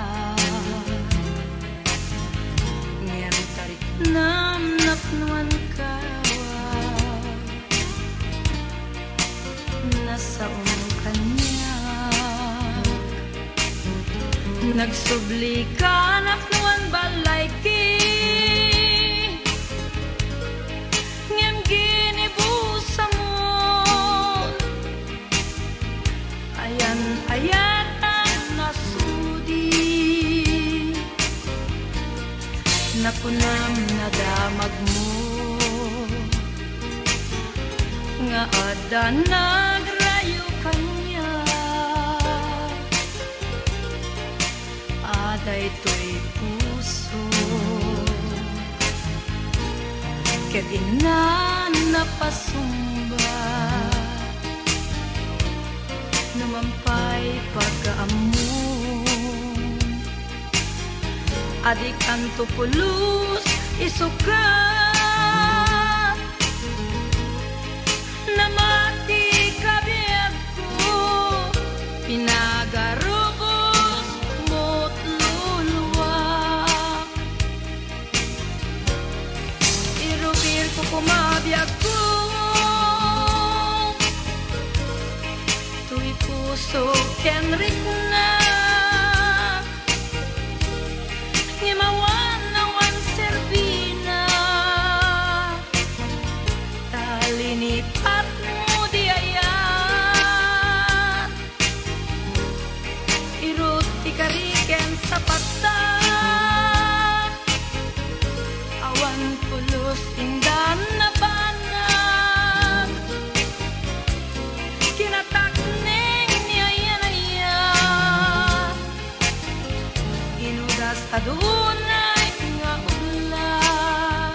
ngem tariknam napnuan ka. Nasaom kaniak. Nagsubli ka napnuan ballayki, ngem ginibusamon. Ayan-ayatan a sudi. Nakunam nadamagmo nga adda nagrayo kaniak a daytoy puso ket inna napasungbat. Dikanto pulos isukat. Namati ka biagko, pinagarubos mo't luluak. Irubirko koma biagko, toy puso ken rikna. Ngem awan, awan serbina, ta linipatmo di ayat. Irut ti kari ken sapatta, awan pulos indan a banag. Kinatakneng ni ayan-ayan. Ginudas adunay nga udlan.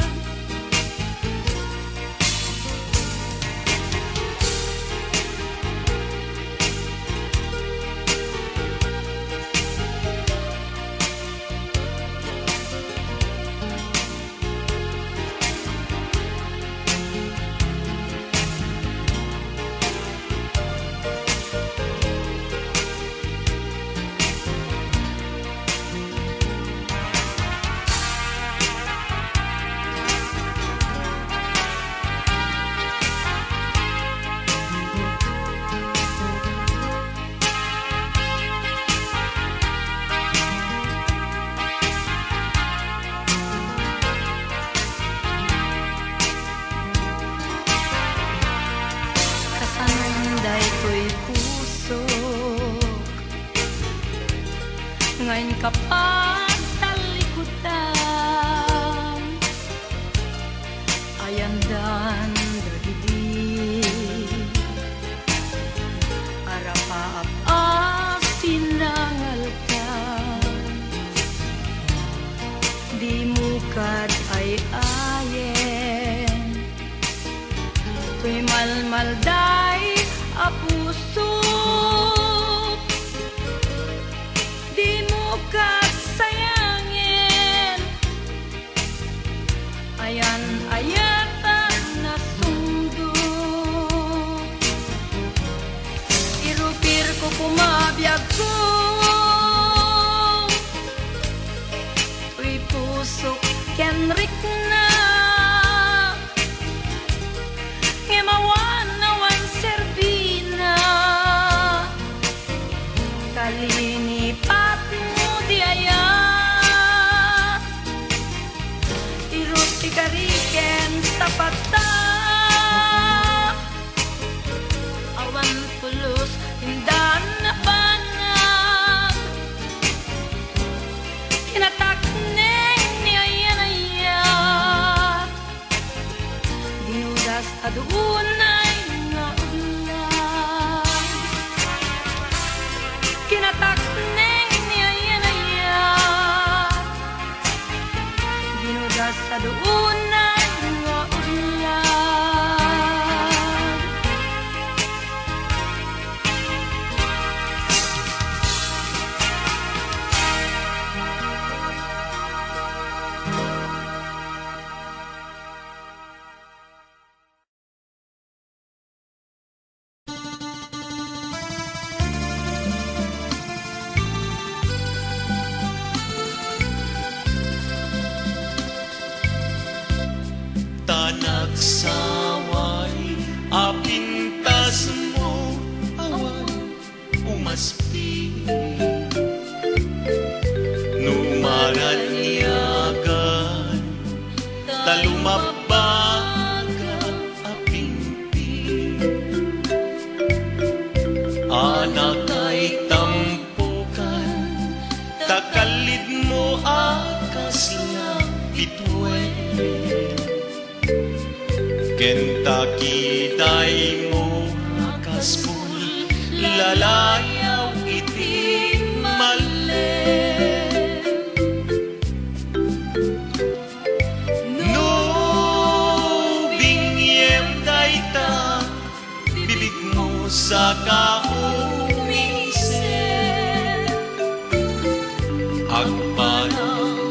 Kasanon daytoy pusok nga inka pagtalikudan. Ayandan dagidi arapaap a sinangalkan. Dimo kad ay-ayen toy malmalday a pusok. Dimo kad sayangen. Ayan-ayat a nasungdo. Irubirko koma biagko, toy pusok ken rikna. Ngem awan, awan serbina, ta linipatmo di ayat. Irut ti kari ken sapatta, awan pulos indan a banag. Kinatakneng ni ayan-ayat. Ginudas adunay nga udlan. Kinatakneng ni ayan-ayat. Ginudas adunay nga udlan. Ta nagsaway a pintasmo, awan umaspi. No maraniagan ta lumabbaga a pingping, anakay tampokan ta kallidmo a kasla bituen. Ken ta kidaymo a kas pullalayaw iti malem. No binngem dayta, bibigmo saka umisen. Agpanaw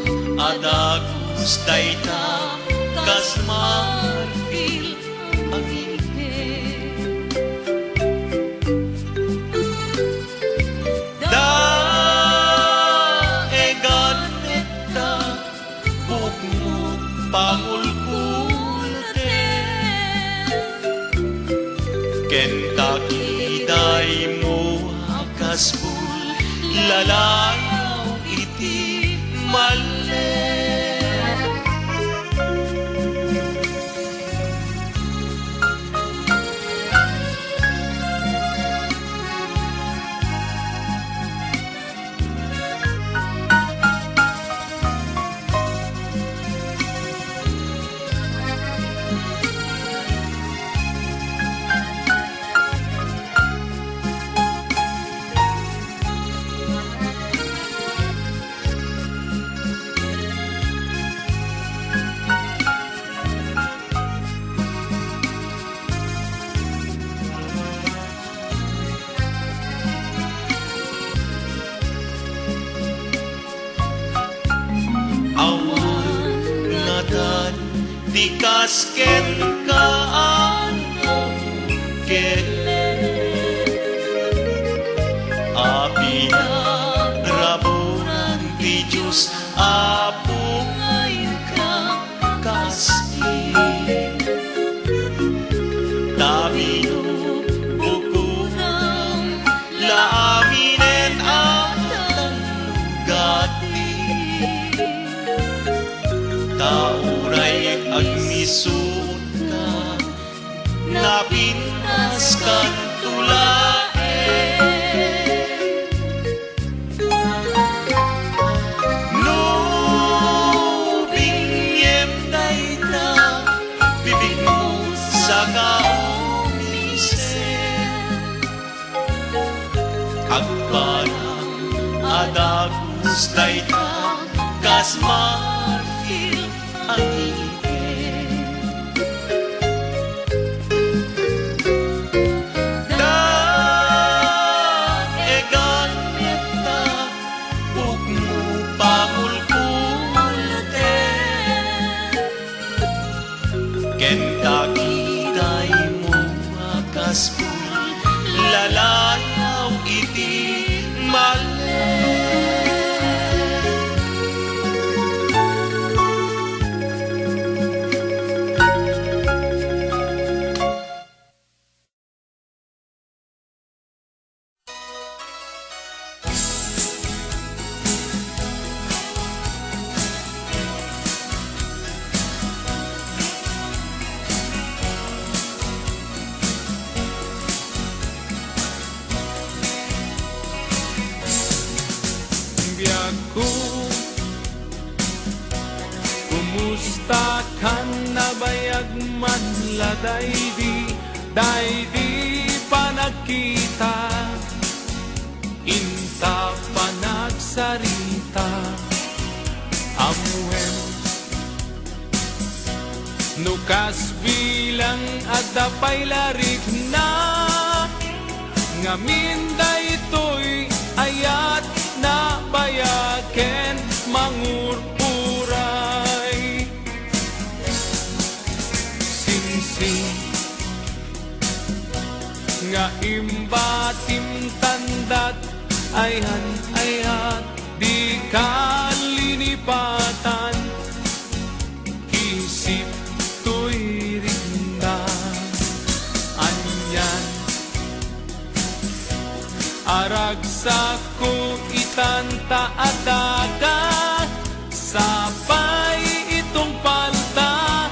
Takidaymo a kasbul, lalayaw iti mallet. Awan ngatan ti kas kenka, angkel, a pinaraburan ti Dios, Apo, nga inka kas-i. Ta binubukodam la aminen a tannugati. Ta uray agmisuotka, napintaskanto laeng. No binngem dayta, bibigmo saka umisen. Agparang a dagus dayta kas marfil a ngipin. Daegan met ta pukmo pangulkuloten. Ken takidaymo a kasbul, lalayaw iti mallet. Biagko, kumusta kan? Nabayag man la daydi, daydi panagkita, inta panagsarita. Ammoem no kas bilang adda pay la rikna, ngamin daytoy ayatna bayagen mangur-uray. Singsing nga imbatim tandat, ayan-ayat dika linipatan, isip toy rikna. Anian a ragsakko itan ta adda ka, sapay itong palta,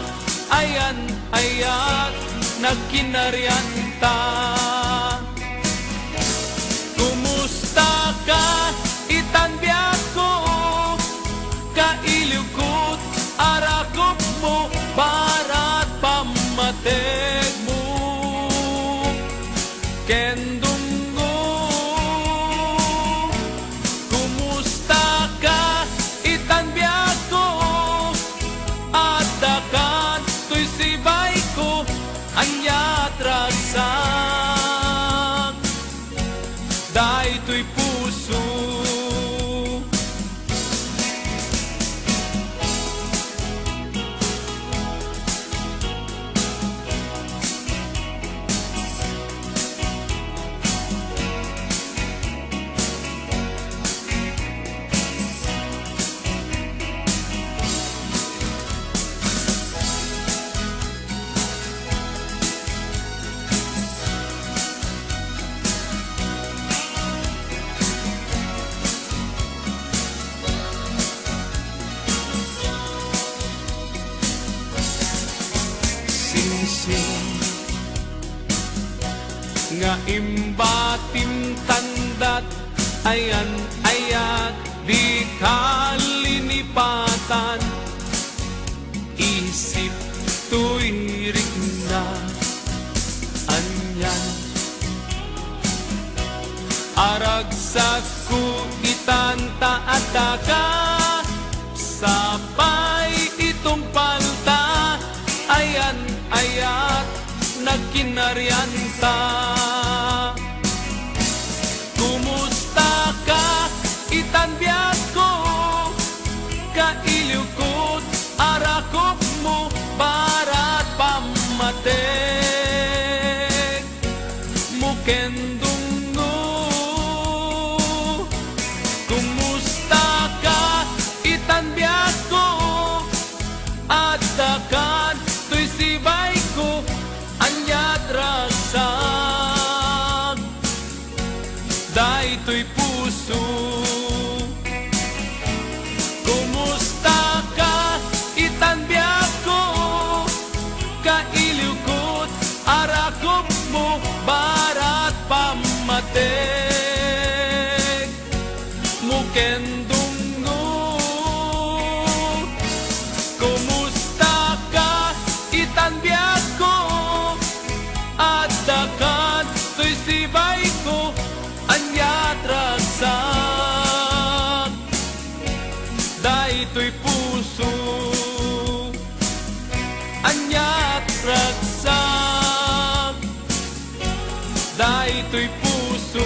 ayan-ayat nagkinarianta. Kumusta ka itan biagko? Kailiwkot a rakupmo, barat pammategmo ken dunggo. Kumusta ka itan biagko? Adda kan toy sibayko, aniat ragsak daytoy puso. Kaimbatim tandat, ayan-ayat, di kalinipatan. Isip toy rikna, anian. Aragsakko itan ta adda ka, sapay itong palta, ayan-ayat, nagkinarianta. Kumusta ka itan biagko? Kailiwko, arakopmo, barat pammatik mo ken dungngo. Kumusta ka itan biagko? Adda kan toy sibayko, aniat ragsak daytoy puso. Kumusta ka itan biagko? Kailiwko, arakopmo, barat pammatik mo ken dungngo. Kumusta ka itan biagko? Adda kan toy sibayko, aniat ragsak daytoy puso. Aniat ragsak daytoy puso.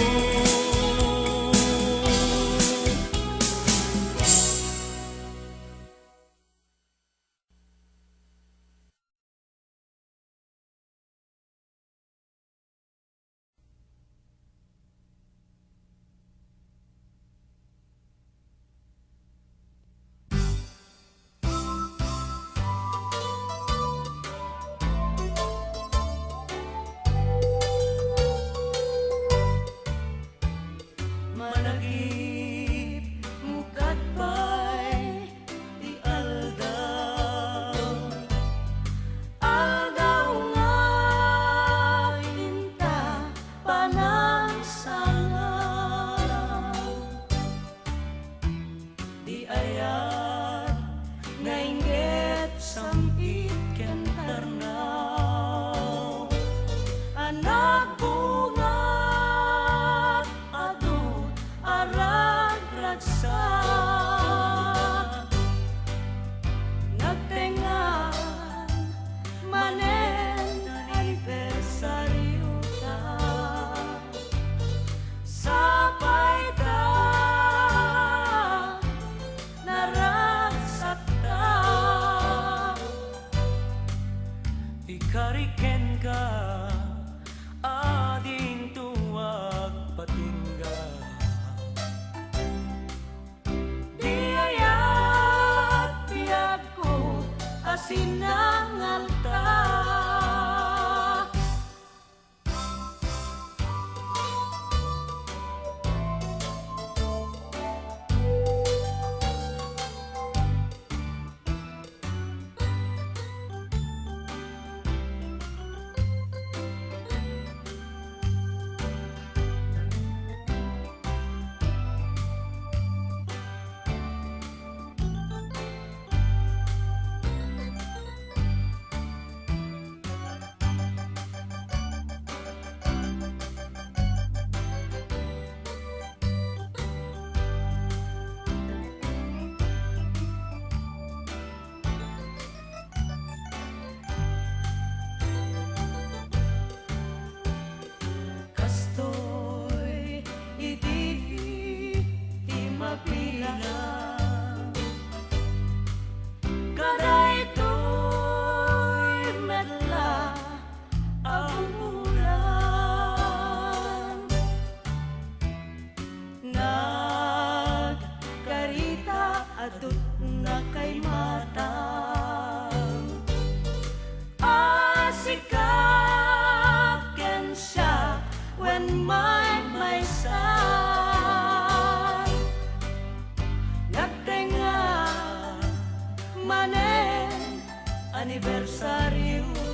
Managipmo ket pay ti aldaw, aldaw nga inta panagsangam. Ti ayat nga inggit sam-it ken tarnaw a nagbunga adu a ragragsak. Nagtengngan manen anibersariota. Sapay ta naragsakta. Ikari kenka, adinto agpatingga. Di ayat biagko a sinangalta. Kastoy idi ti mabilang, kadaytoy met la a bulan. Nagkarita a dutna kaimatang a sika ken siak wen maymaysa. Nagtengnga manen anibersariota.